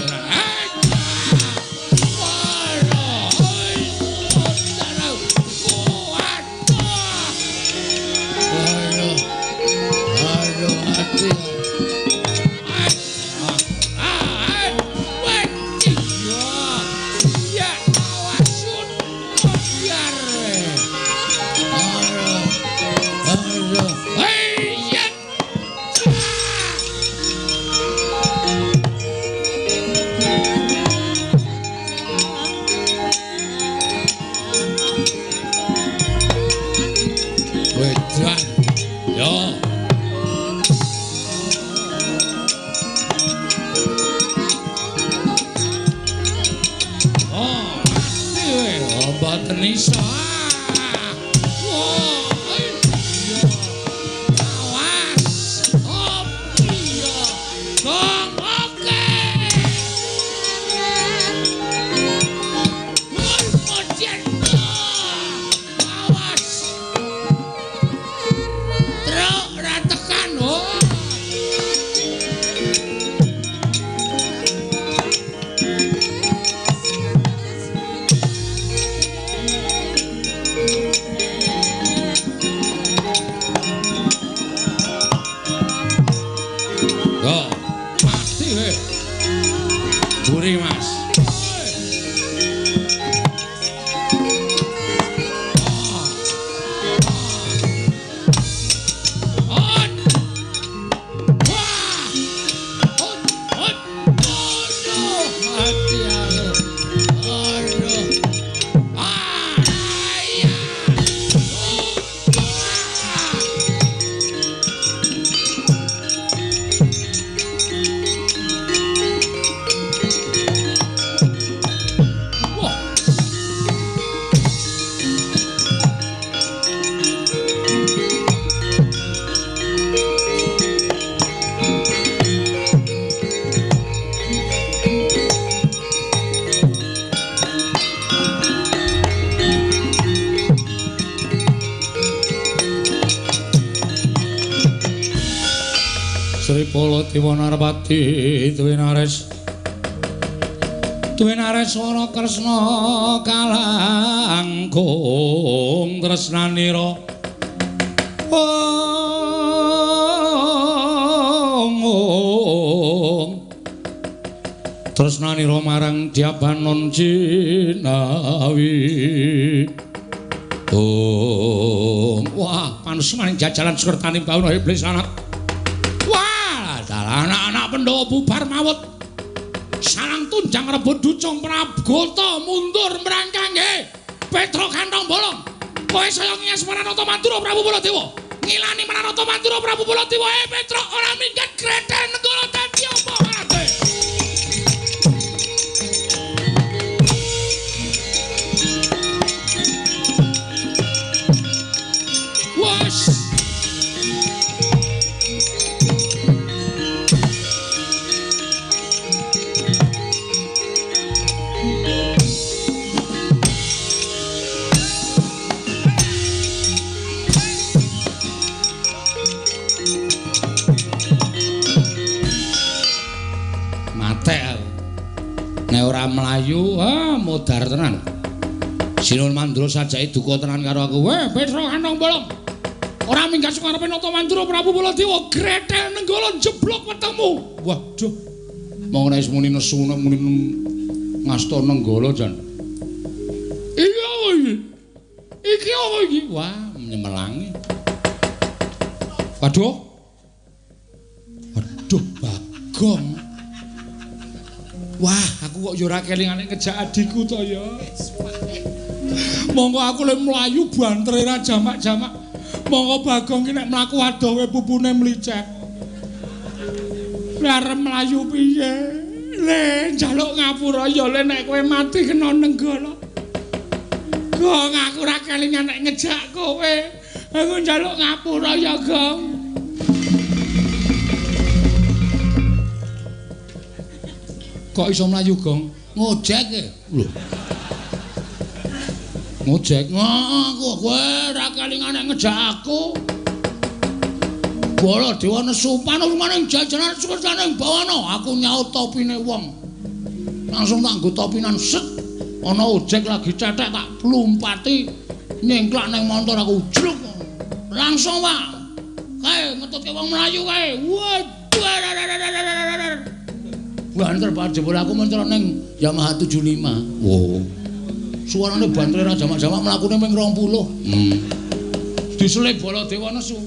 [SPEAKER 1] Mboten iso. Iya. Awas. Oh, iya. Gong, oke. Woi, mojen. Awas. Truk ora tekan, oh. Yo, mati kowe. Buri, Mas. Wah. Sri Baladewa Narpati Dwinares Dwinareswara Kresna kalangkung tresnanira ong ong tresnanira marang Dyabanon Jinawi. Ong wah panusumaning jajalan sukertaning bawana iblis anak. Wah, dalah anak-anak Pandhawa bubar mawut. Sarang tunjang rebut ducung Prabgota mundur mrangkangge Petruk kantong bolong. Kowe saya ngiyas Maranata Mandura Prabu Baladewa. Ngilani Maranata Mandura Prabu Baladewa. Petruk ora minggat greten negara dadi apa ate. Wes. Matek aku. Nek ora mlayu, ah modar tenan. Sinuwun Mandura sajake duka tenan karo aku. Weh, Petruk kantong bolong. Ora minggat saka ngarepe Nata Mandura Prabu Baladewa gretel nenggala jeblok wetengmu. Waduh. Mong nek wis muni nesu nek muni ngasta nenggala jan. Iki apa iki? Iki apa iki? Wah, nyemelangi. Waduh. Waduh, Bagong. Wah, aku kok ya ora kelingane ngejak adikku to ya. Monggo aku le mlayu bantere ra jamak-jamak. Monggo Bagong ki nek mlaku adoh kowe pupune mlicek. Le arep mlayu piye? Le njaluk ngapura ya le nek kowe mati kena nenggala. Gong, aku ora kelingan nek ngejak kowe. Aku njaluk ngapura ya, Gong. Kok iso mlayu, Gong? Ngojek e. Lho. Ngojek? Aku kowe ora kelingan nek ngejak aku. Baladewa nesu panurumaning jajaran sukertaning bawana. Aku nyaut topine wong. Langsung tak nggo topinan set. Ana ojek lagi cetek tak lumpati nyengklak nang montor aku jluk. Langsung, Pak. Kae ngetutke wong mlayu kae. Waduh. Banter banget jebul aku mencolok ning Yamaha 75. Wow. Suarane bantere ra jamak-jamak mlakune ping 20. Diselip Baladewa nesu.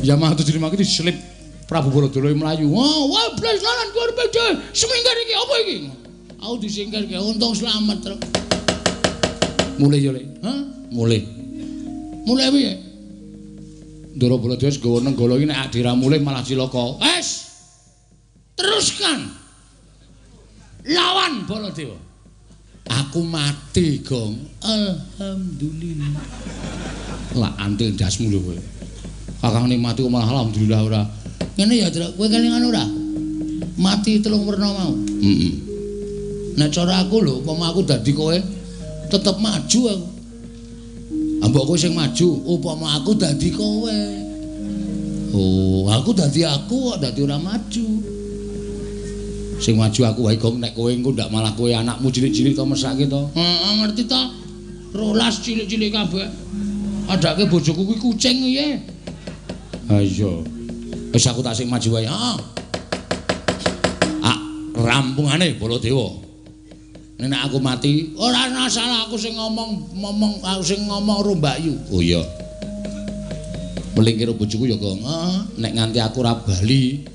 [SPEAKER 1] Yamaha 75 iki diselip Prabu Baladewa mlayu. Wah, wah blas lalan kuwi bejo. Semingkir iki apa iki? Aku disingkirke untung slamet, Truk. Mulih yo, Le. Hah? Mulih. Mulih piye? Ndara Baladewa wis gawa nenggala iki nek adira mulih malah cilaka. Wes. Teruskan. Lawan Baladewa. Aku mati, Gong. Alhamdulillah. Lah antil ndasmu lho kowe. Kakangne mati kok malah alhamdulillah ora. Ngene ya, Truk, kowe kelingan ora? Mati telung werna mau. Heeh. Nek cara aku lho, upama aku dadi kowe tetep maju aku. Mbok kowe sing maju, upama aku dadi kowe. Oh, aku dadi aku kok dadi ora maju. Sing maju aku wae, Gong, nek kowe engko ndak malah kowe anakmu cilik-cilik to mesake to. Heeh, ngerti to. 12 cilik-cilik kabeh. Adake bojoku kuwi kucing piye? Ha iya. Wis aku tak sing maju wae. Heeh. Ah, rampungane Baladewa. Nek aku mati, ora ana salah aku sing ngomong aku sing ngomong karo Mbakyu. Oh iya. Meling karo bojoku ya, Gong. Heeh, nek nganti aku ora bali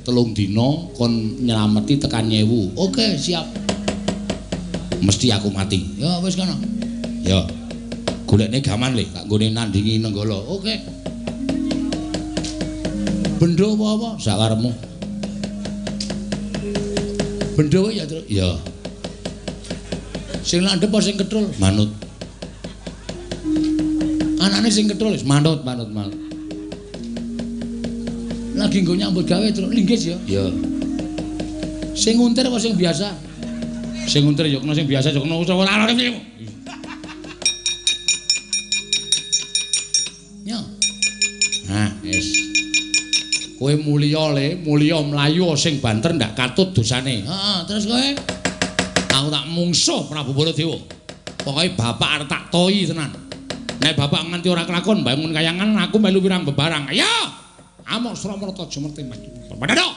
[SPEAKER 1] 3 dina kon nyelameti tekan 1000. Oke, siap. Mesti aku mati. Ya wis kono. Ya. Golekne gaman le, tak nggone nandingi Nenggala. Oke. Bendo apa-apa sakarepmu. Bendo ya, Truk. Ya. Sing landhep apa sing ketrul? Manut. Anane sing ketrul wis manut, manut, manut. Lagi nggo nyambut gawe, Truk. Linggis ya. Ya. Sing nguntir apa sing biasa? Sing nguntir ya kena, sing biasa ya kena ora ana. Ya. Nah, wis. Kowe mulya le, mulya mlayu sing banter ndak katut dosane. Heeh, terus kowe? Aku tak mungsuh Prabu Baladewa. Pokoke bapak arep tak toyi tenan. Nek bapak nganti ora kelakon bangun kayangan aku melu wirang bebarang. Ayo. Amok Suramarta Jumerti maju. Padha.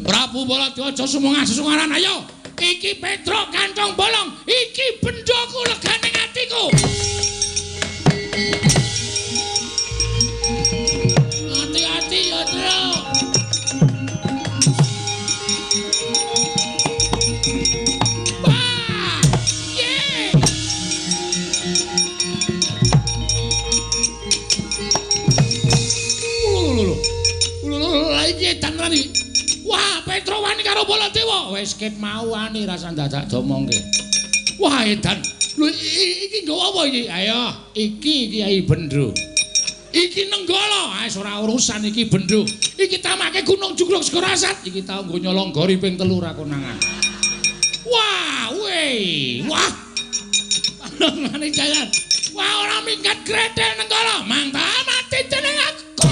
[SPEAKER 1] Prabu Baladewa aja sumungah sesungaran ayo. Iki Petruk kantong bolong, iki bendoku legane atiku. Hati-hati ya, Truk. Wah! Ye! Iki edan tenan iki. Wah, Petruk wani karo Baladewa. Wis ket mau wani rasa dadak domongke. Wah, edan. Lho iki nggawa apa iki? Ayo, iki Kyai Bendro. Iki Nenggala. Ah, ora urusan iki Bendro. Iki tamake Gunung Jugruk Segara Asat. Iki tau nggo nyolong gori ping 3 ra konangan. Wah, weh. Wah. Panongane jalan. Wah, ora minggat gretel Nenggala. Mangta mati jeneng aku.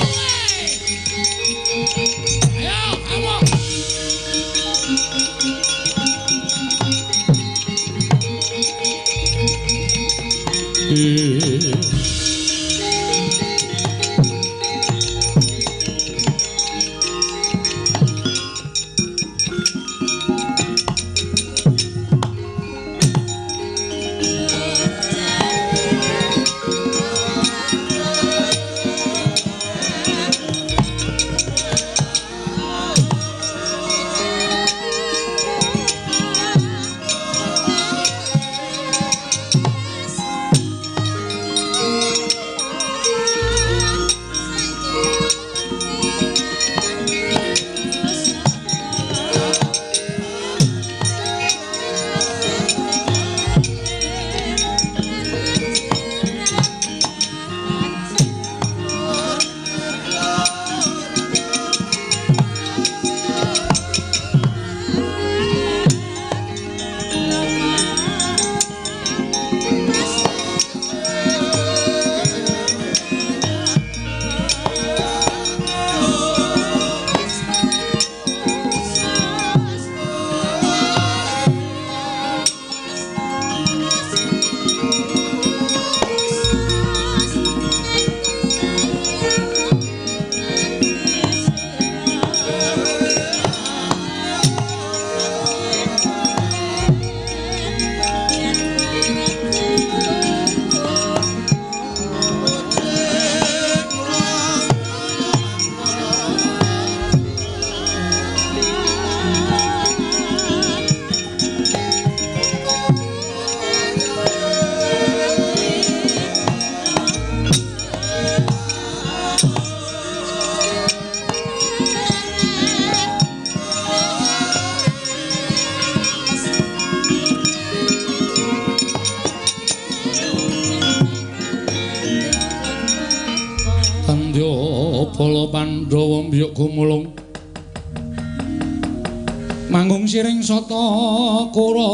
[SPEAKER 1] Ayo, kamu. Nandya bala Pandhawa mbiyuk gumulung manggung siring sata Kurawa.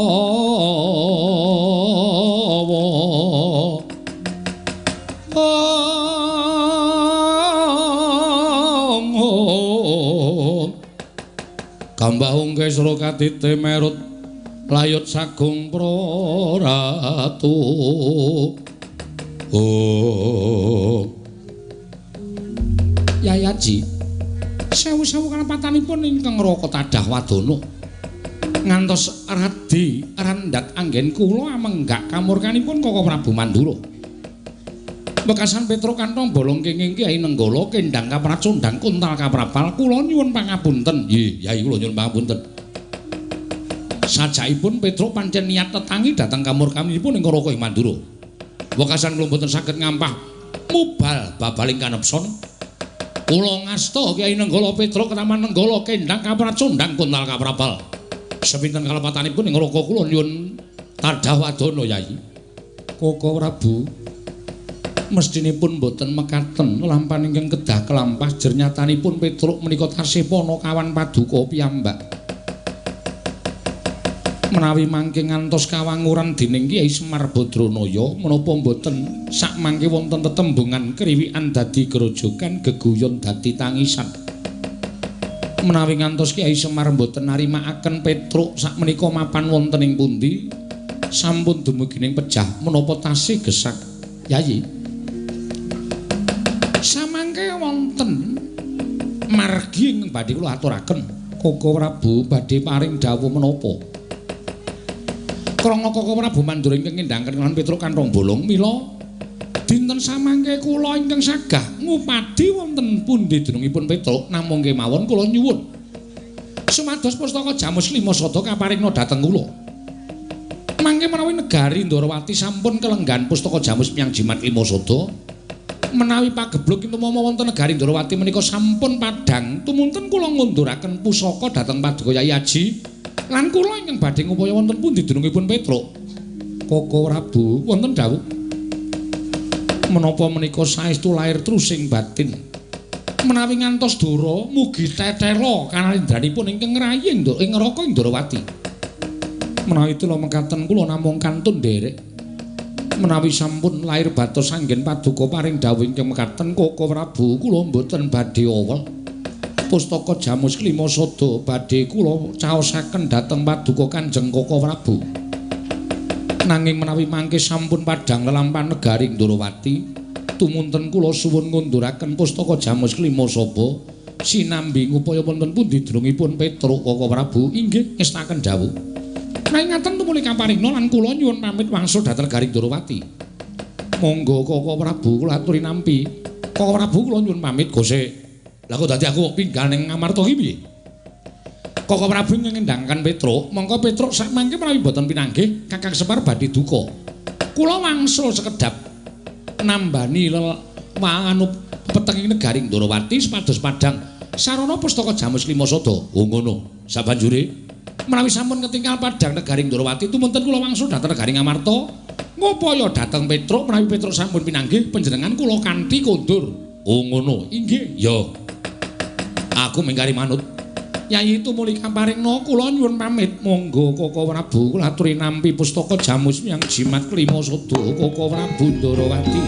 [SPEAKER 1] Kambahung kesra katite merut layut sagung praratu. Oh. Yayaji, sewu-sewu kalepatanipun ingkang Raka tadah wadana ngantos radi randhat anggen kula amenggak kamurkanipun Kaka Prabu Mandura. Wekasan Petruk kantong bolong kenging Kyai Nenggala kendang kapracondang kuntal kaprapal kula nyuwun pangapunten. Nggih, Yai kula nyuwun pangapunten. Sajakipun Petruk pancen niat tetangi dhateng kamurkanipun ing Raka ing Mandura. Wekasan kula mboten saged ngampah mubal babaling kanepson. Kula ngasta Kyai Nenggala Petruk ketaman Nenggala kendang kapracondang kuntal kaprapal. Sepinten kalepatanipun ing Raka kula nyuwun tadah wadana Yai. Kaka Prabu mestinipun boten mekaten lampahan ingkang kedah kelampah jernyatanipun Petruk menika tasih panakawan paduka piyambak. Menawi mangke ngantos kawanguran dening Kyai Semar Badranaya menapa boten sakmangke wonten tetembungan kriwikan dadi grojogan geguyon dadi tangisan. Menawi ngantos Kyai Semar boten narimakaken Petruk sakmenika mapan wonten ing pundi sampun dumugi ning pejah menapa tasih gesak Yayi. Samangke wonten margi ingkang badhe kula aturaken. Kaka Prabu badhe paring dawuh menapa? Krana Kaka Prabu Mandura ingkang ngendhangaken lan Petruk kanthong bolong mila dinten samangke kula ingkang sagah ngupadi wonten pundi dunungipun Petruk namung kemawon kula nyuwun sumados pustaka Jamus Lima Sada kaparingna dhateng kula. Mangke menawi negari Ndorowati sampun kelenggan pustaka Jamus Miang Jimat Lima Sada, menawi pagebluk kintumama wonten negari Ndorowati menika sampun padhang tumunten kula ngunduraken pusaka dhateng Paduka Yai Aji lan kula ingkang badhe ngupaya wonten pundi dunungipun Petruk. Kaka Prabu wonten dawuh menapa menika saestu lair trusing batin. Menawi ngantos dora mugi tetela kanalindranipun ingkang ngrayi ing neraka ing Ndorowati. Menawi tula mekaten kula namung kantun nderek. Menawi sampun lair batos anggen paduka paring dawuh ingkang mekaten Kaka Prabu kula mboten badhe owel. Pustaka Jamus Klima Sada badhe kula caosaken dhateng paduka Kanjeng Kaka Prabu. Nanging menawi mangke sampun padhang lelampahan negari Ndorowati, tumunten kula suwun ngunduraken pustaka Jamus Klima Sada sinambi ngupaya wonten pundi dunungipun Petruk Kaka Prabu inggih ngestaken dawuh. Nanging ngaten tumuli kaparingna lan kula nyuwun pamit wangsul dhateng negari Ndorowati. Monggo Kaka Prabu kula aturi nampi. Kaka Prabu kula nyuwun pamit gose. Lah kok dadi aku pinggal ning Ngamarta iki piye? Kaka Prabu ngendhangaken Petruk, mongko Petruk sakmangke menawi boten pinanggih Kakang Semar badhe duka. Kula wangsul sekedhap nambani anu petenging negari Ndorowati supados padhang sarana pustaka Jamus Lima Sada. Oh ngono. Sabanjure menawi sampun ketinggal padhang negari Ndorowati tumunten kula wangsul dhateng negari Ngamarta ngupaya dhateng Petruk menawi Petruk sampun pinanggih panjenengan kula kanthi kondur. Oh ngono. Inggih. Ya. Aku mingkari manut. Yai tumuli kaparingna kula nyuwun pamit. Monggo Kaka Prabu kula aturi nampi pustaka Jamus Miang Jimat Klima Sada Kaka Prabu Ndorowati.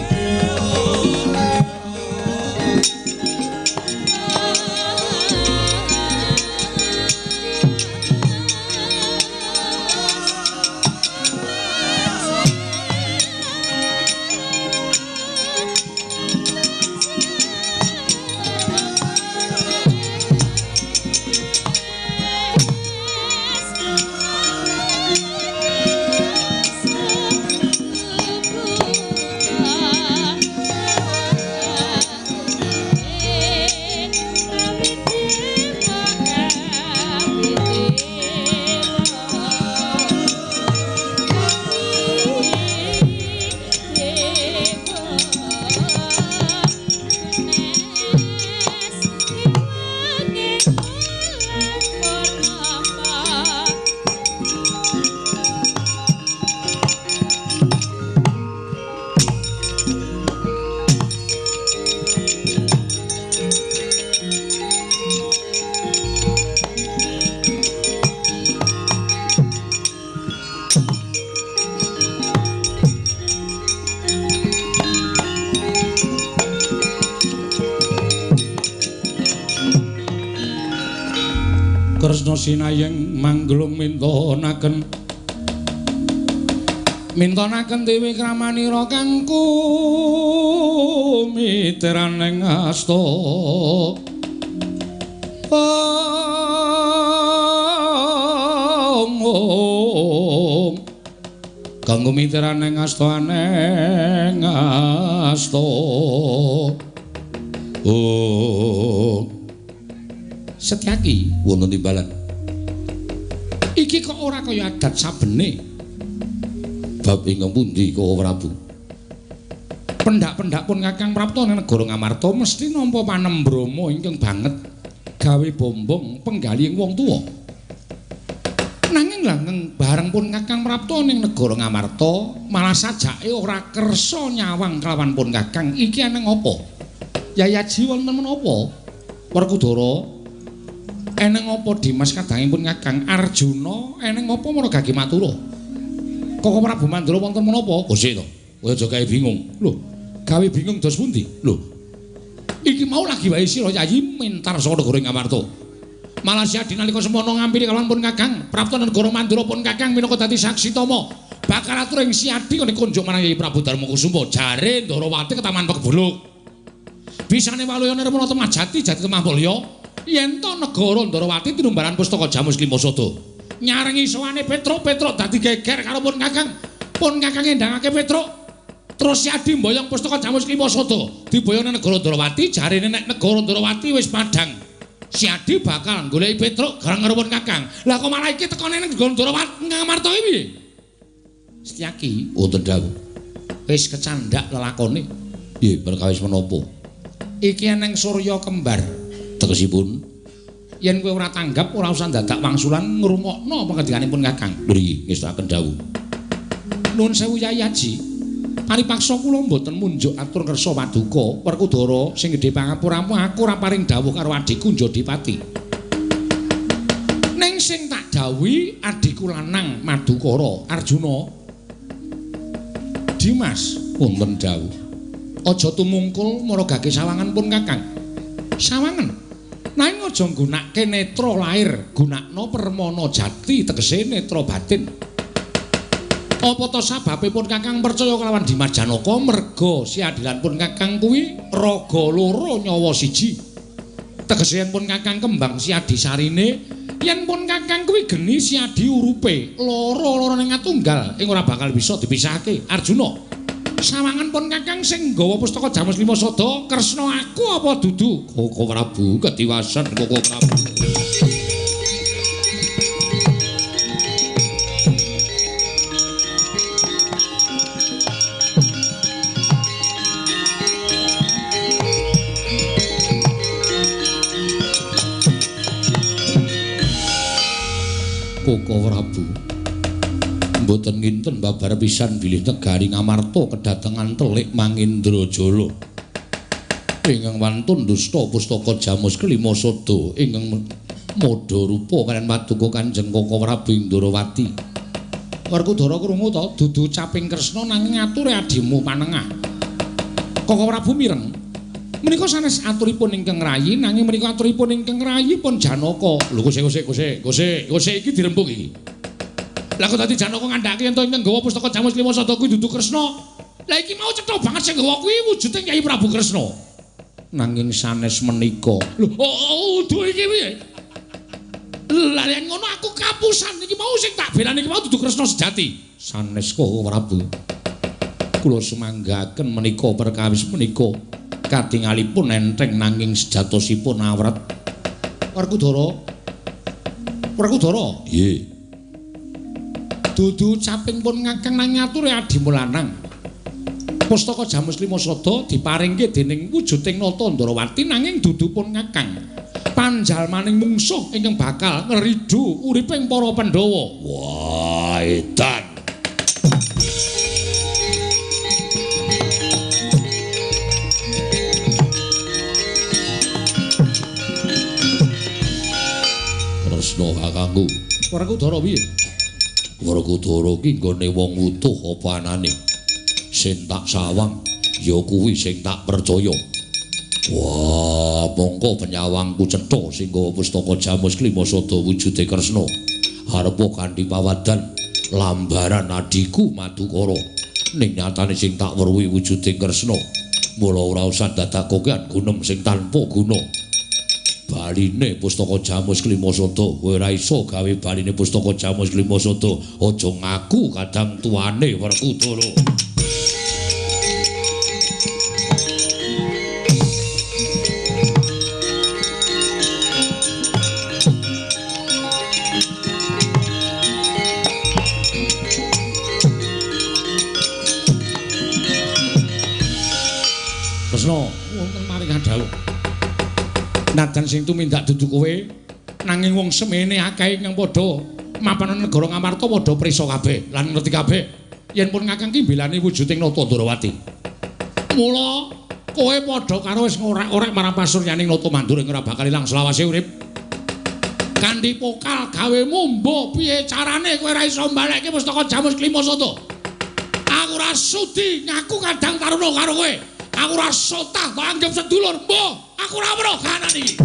[SPEAKER 3] Oh.
[SPEAKER 1] Kresna sinayeng mangglung mintonaken mintonaken dewi kramanira kangku miteraning asta. Om om kanggo miteraning asta aneng asta. Om. Setyaki wonten timbalan. Iki kok ora kaya adat sabene. Bab ingkang pundi Koko Prabu? Pendak-pendak pun Kakang prapta ning negara Ngamarta mesti nampa panembrama ingkang banget gawe bombong penggalih wong tuwa. Nanging langgeng bareng pun Kakang prapta ning negara Ngamarta malah sajake ora kersa nyawang kelawan pun Kakang. Iki eneng apa? Yayaji wonten menapa? Werkudara eneng apa Dimas kadangipun Kakang Arjuna eneng apa Maragagi Mathura? Koko Prabu Mandura wonten menapa? Gose to. Kowe aja gawe bingung. Lho, gawe bingung dos pundi? Lho. Iki mau lagi wae sira Yayi mentar saka negara Ngamarta. Malah Siadi nalika semono ngampiri kalawan pun Kakang prapta negara Mandura pun Kakang minangka dadi saksi tama. Bakal atur ing Siadi kene kunjuk marang Yayi Prabu Darma Kusuma jare Ndarawati ketaman Pekbuluk. Bisane waluya nirmana temah jati jati temah mulya yen to negara Ndarawati tinumbaran pustaka Jamus Lima Sada. Nyarengi sowane Petruk, Petruk dadi geger karo pun Kakang. Pun Kakang endangake Petruk. Terus Siadi mboyong pustaka Jamus Lima Sada diboyong nang negara Ndarawati, jarene nek negara Ndarawati wis padhang. Siadi bakal goleki Petruk gareng karo pun Kakang. Lah kok malah iki tekone nang negara Ndarawati Ngamarta iki piye? Setyaki wonten dawuh. Wis kecandhak lelakone. Nggih, perkawis menapa? Iki eneng surya kembar. Tegesipun yen kowe ora tanggap ora usah dadak wangsulan ngrungokno pangandikanipun Kakang. Mriki ngestakaken dawuh. Nuwun sewu Yai Haji. Paripaksa kula mboten munjuk atur kersa paduka Werkudara sing gedhe pangapuramu aku ora paring dawuh karo adhiku Njodipati. Ning sing tak dawuhi adhiku lanang Madukara Arjuna. Dimas wonten dawuh. Aja tumungkul maragake sawangan pun Kakang. Sawangan. Nanging aja nggunakake netra lair, gunakno permana jati tegese netra batin. Apa ta sababe pun Kakang percaya kelawan Dimas Janaka merga siadilan pun Kakang kuwi raga loro nyawa siji. Tegese yen pun Kakang kembang siadi sarine, yen pun Kakang kuwi geni siadi urupe, loro-lorone ngatunggal ing ora bakal bisa dipisahake. Arjuna, sawangan pun Kakang sing nggawa pustaka Jamus Lima Sada Kresna aku apa dudu? Koko Prabu ketiwasan Koko Prabu. Koko Prabu mboten nginten babar pisan bilih negari Ngamarta kedatengan telik Mangindrajala ingkang wantun dusta pustaka Jamus Kelima Sada ingkang modha rupa kaliyan paduka Kanjeng Koko Prabu Indrawati. Werkudara krungu to dudu caping Kresna nanging ature adimu panengah. Koko Prabu mireng menika sanes aturipun ingkang rayi nanging menika aturipun ingkang rayi pun Janaka. Lho kose kose kose kose kose iki dirembug iki. Lah kok dadi Janaka ngandhake yen to ingkang nggawa pustaka Jamus Lima Sada kuwi dudu Kresna. Lah iki mau cetha banget sing nggawa kuwi wujude Kyai Prabu Kresna. Nanging sanes menika. Lho, oh udu iki piye? Lah yen ngono aku kapusan iki mau sing tak belani iki mau dudu Kresna sejati. Sanes Koko Prabu. Kula sumanggaken menika perkawis menika katingalipun enteng nanging sejatosipun awret. Werkudara. Werkudara. Nggih. Dudu caping pun Kakang nanging ature adimu lanang. Pustaka Jamus Lima Sada diparingke dening wujuding Nata Ndarawati nanging dudu pun Kakang. Panjalmaning mungsuh ingkang bakal ngridu uriping para Pandhawa. Wah, edan. Kresna kakangku. Werkudara piye? Werkudara ki nggone wong utuh apa anane? Sing tak sawang ya kuwi sing tak percaya. Wah, mongko penyawangku cetha sing gawa pustaka Jamus Klima Sada wujude Kresna. Arepa kanthi pawadan lambaran adhiku Madukara. Ning nyatane sing tak weruhi wujude Kresna. Mula ora usah dadak kokean gunem sing tanpa guna. Baline pustaka Jamus Klima Sada, kowe ora iso gawe baline pustaka Jamus Klima Sada. Aja ngaku kadang tuane Werkudara. Kresna, wonten maring dawuh. Najan sing tumindak dudu kowe, nanging wong semene akeh ingkang padha mapan negara Ngamarta padha prisa kabeh lan ngerti kabeh yen pun Kakang ki mbelani wujuding Nata Ndrawati. Mula kowe padha karo wis ngorek-orek marang pasuryaning Nata Mandura ing ora bakal ilang selawase urip. Kanthi pokal gawe mumbo piye carane kowe ora iso mbalekke pustaka Jamus Klima Sada. Aku ora sudi ngaku kadang taruna karo kowe. Aku ora sotah kok anggap sedulur. Mbah, aku ora weruh kahanan iki.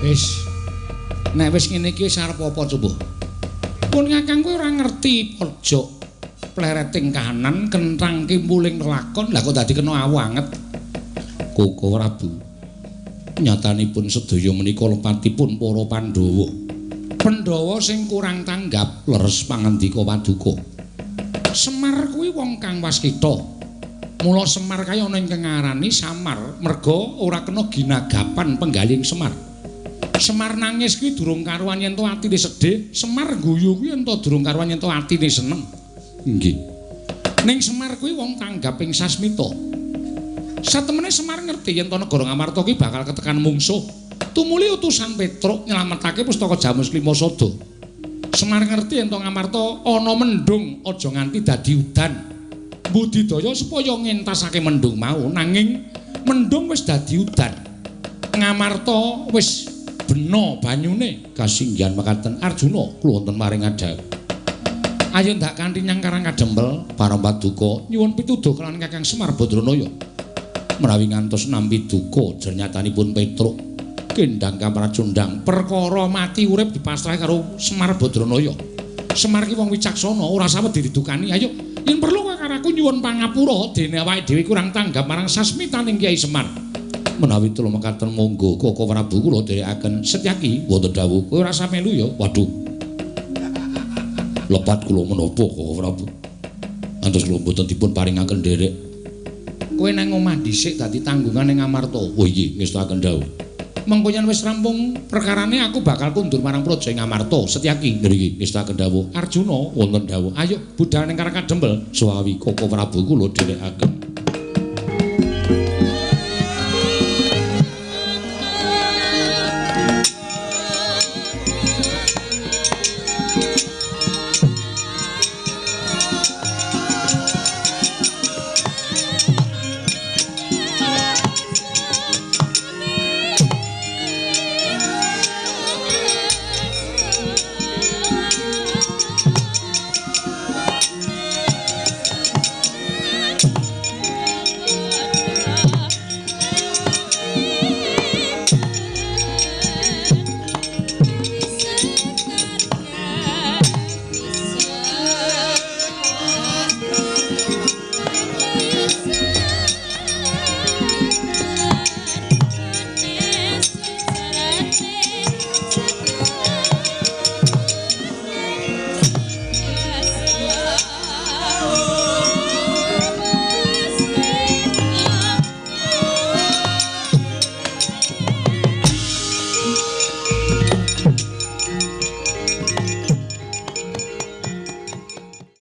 [SPEAKER 1] Wis. Nek wis ngene iki wis arep apa coba? Pun Kakang kowe ora ngerti pojok plereting kahanan kenthang kimpuling lakon lah kok dadi kena awu anget. Koko Prabu, nyatanipun sedaya menika lepatipun para Pandhawa. Pandhawa sing kurang tanggap leres pangandika paduka. Semar kuwi wong kang waskita. Mula Semar kaya ana ingkang ngarani Samar merga ora kena ginagapan penggaling Semar. Semar nangis kuwi durung karuan yen to atine sedih, Semar guyu kuwi yen to durung karuan yen to atine seneng. Nggih. Ning Semar kuwi wong tanggap ing sasmita. Satemene Semar ngerti yen to negara Ngamarta kuwi bakal ketekan mungsuh. Tumuli utusan Petruk nyelametake pustaka Jamus Klima Sada. Semar ngerti yen to Ngamarta ana mendung aja nganti dadi udan. Budidaya supaya ngentasake mendung mau, nanging mendung wis dadi udan. Ngamarta wis bena banyune. Kasinggihan mekaten Arjuna kula wonten maring adhawuh. Ayo ndak kanthi nyang Karang Kadempel para paduka nyuwun pituduh kelawan Kakang Semar Badranaya. Menawi ngantos nampi duka jernyatanipun Petruk kendang kamracundang perkara mati urip dipasrahi karo Semar Badranaya. Semar ki wong wicaksana ora sawed didukani. Ayo yen perlu kowe karo aku nyuwun pangapura dene awake dhewe kurang tanggap marang sasmitaning Kyai Semar. Menawi tulung mekaten monggo Koko Prabu kula dherekaken. Setyaki wonten dawuh kowe ora usah melu ya. Waduh. Lepat kula menapa Koko Prabu? Antos kula mboten dipun paringaken nderek. Kowe nang omah dhisik dadi tanggungan ning Ngamarta. Oh iya, ngestakaken dawuh. Mengko yen wis rampung perkarane aku bakal kundur marang praja ing Ngamarta. Setyaki ngriki ngestakaken dawuh. Arjuna wonten dawuh. Ayo budal ning Karang Kadempel. Suwawi Koko Prabu kula dherekaken.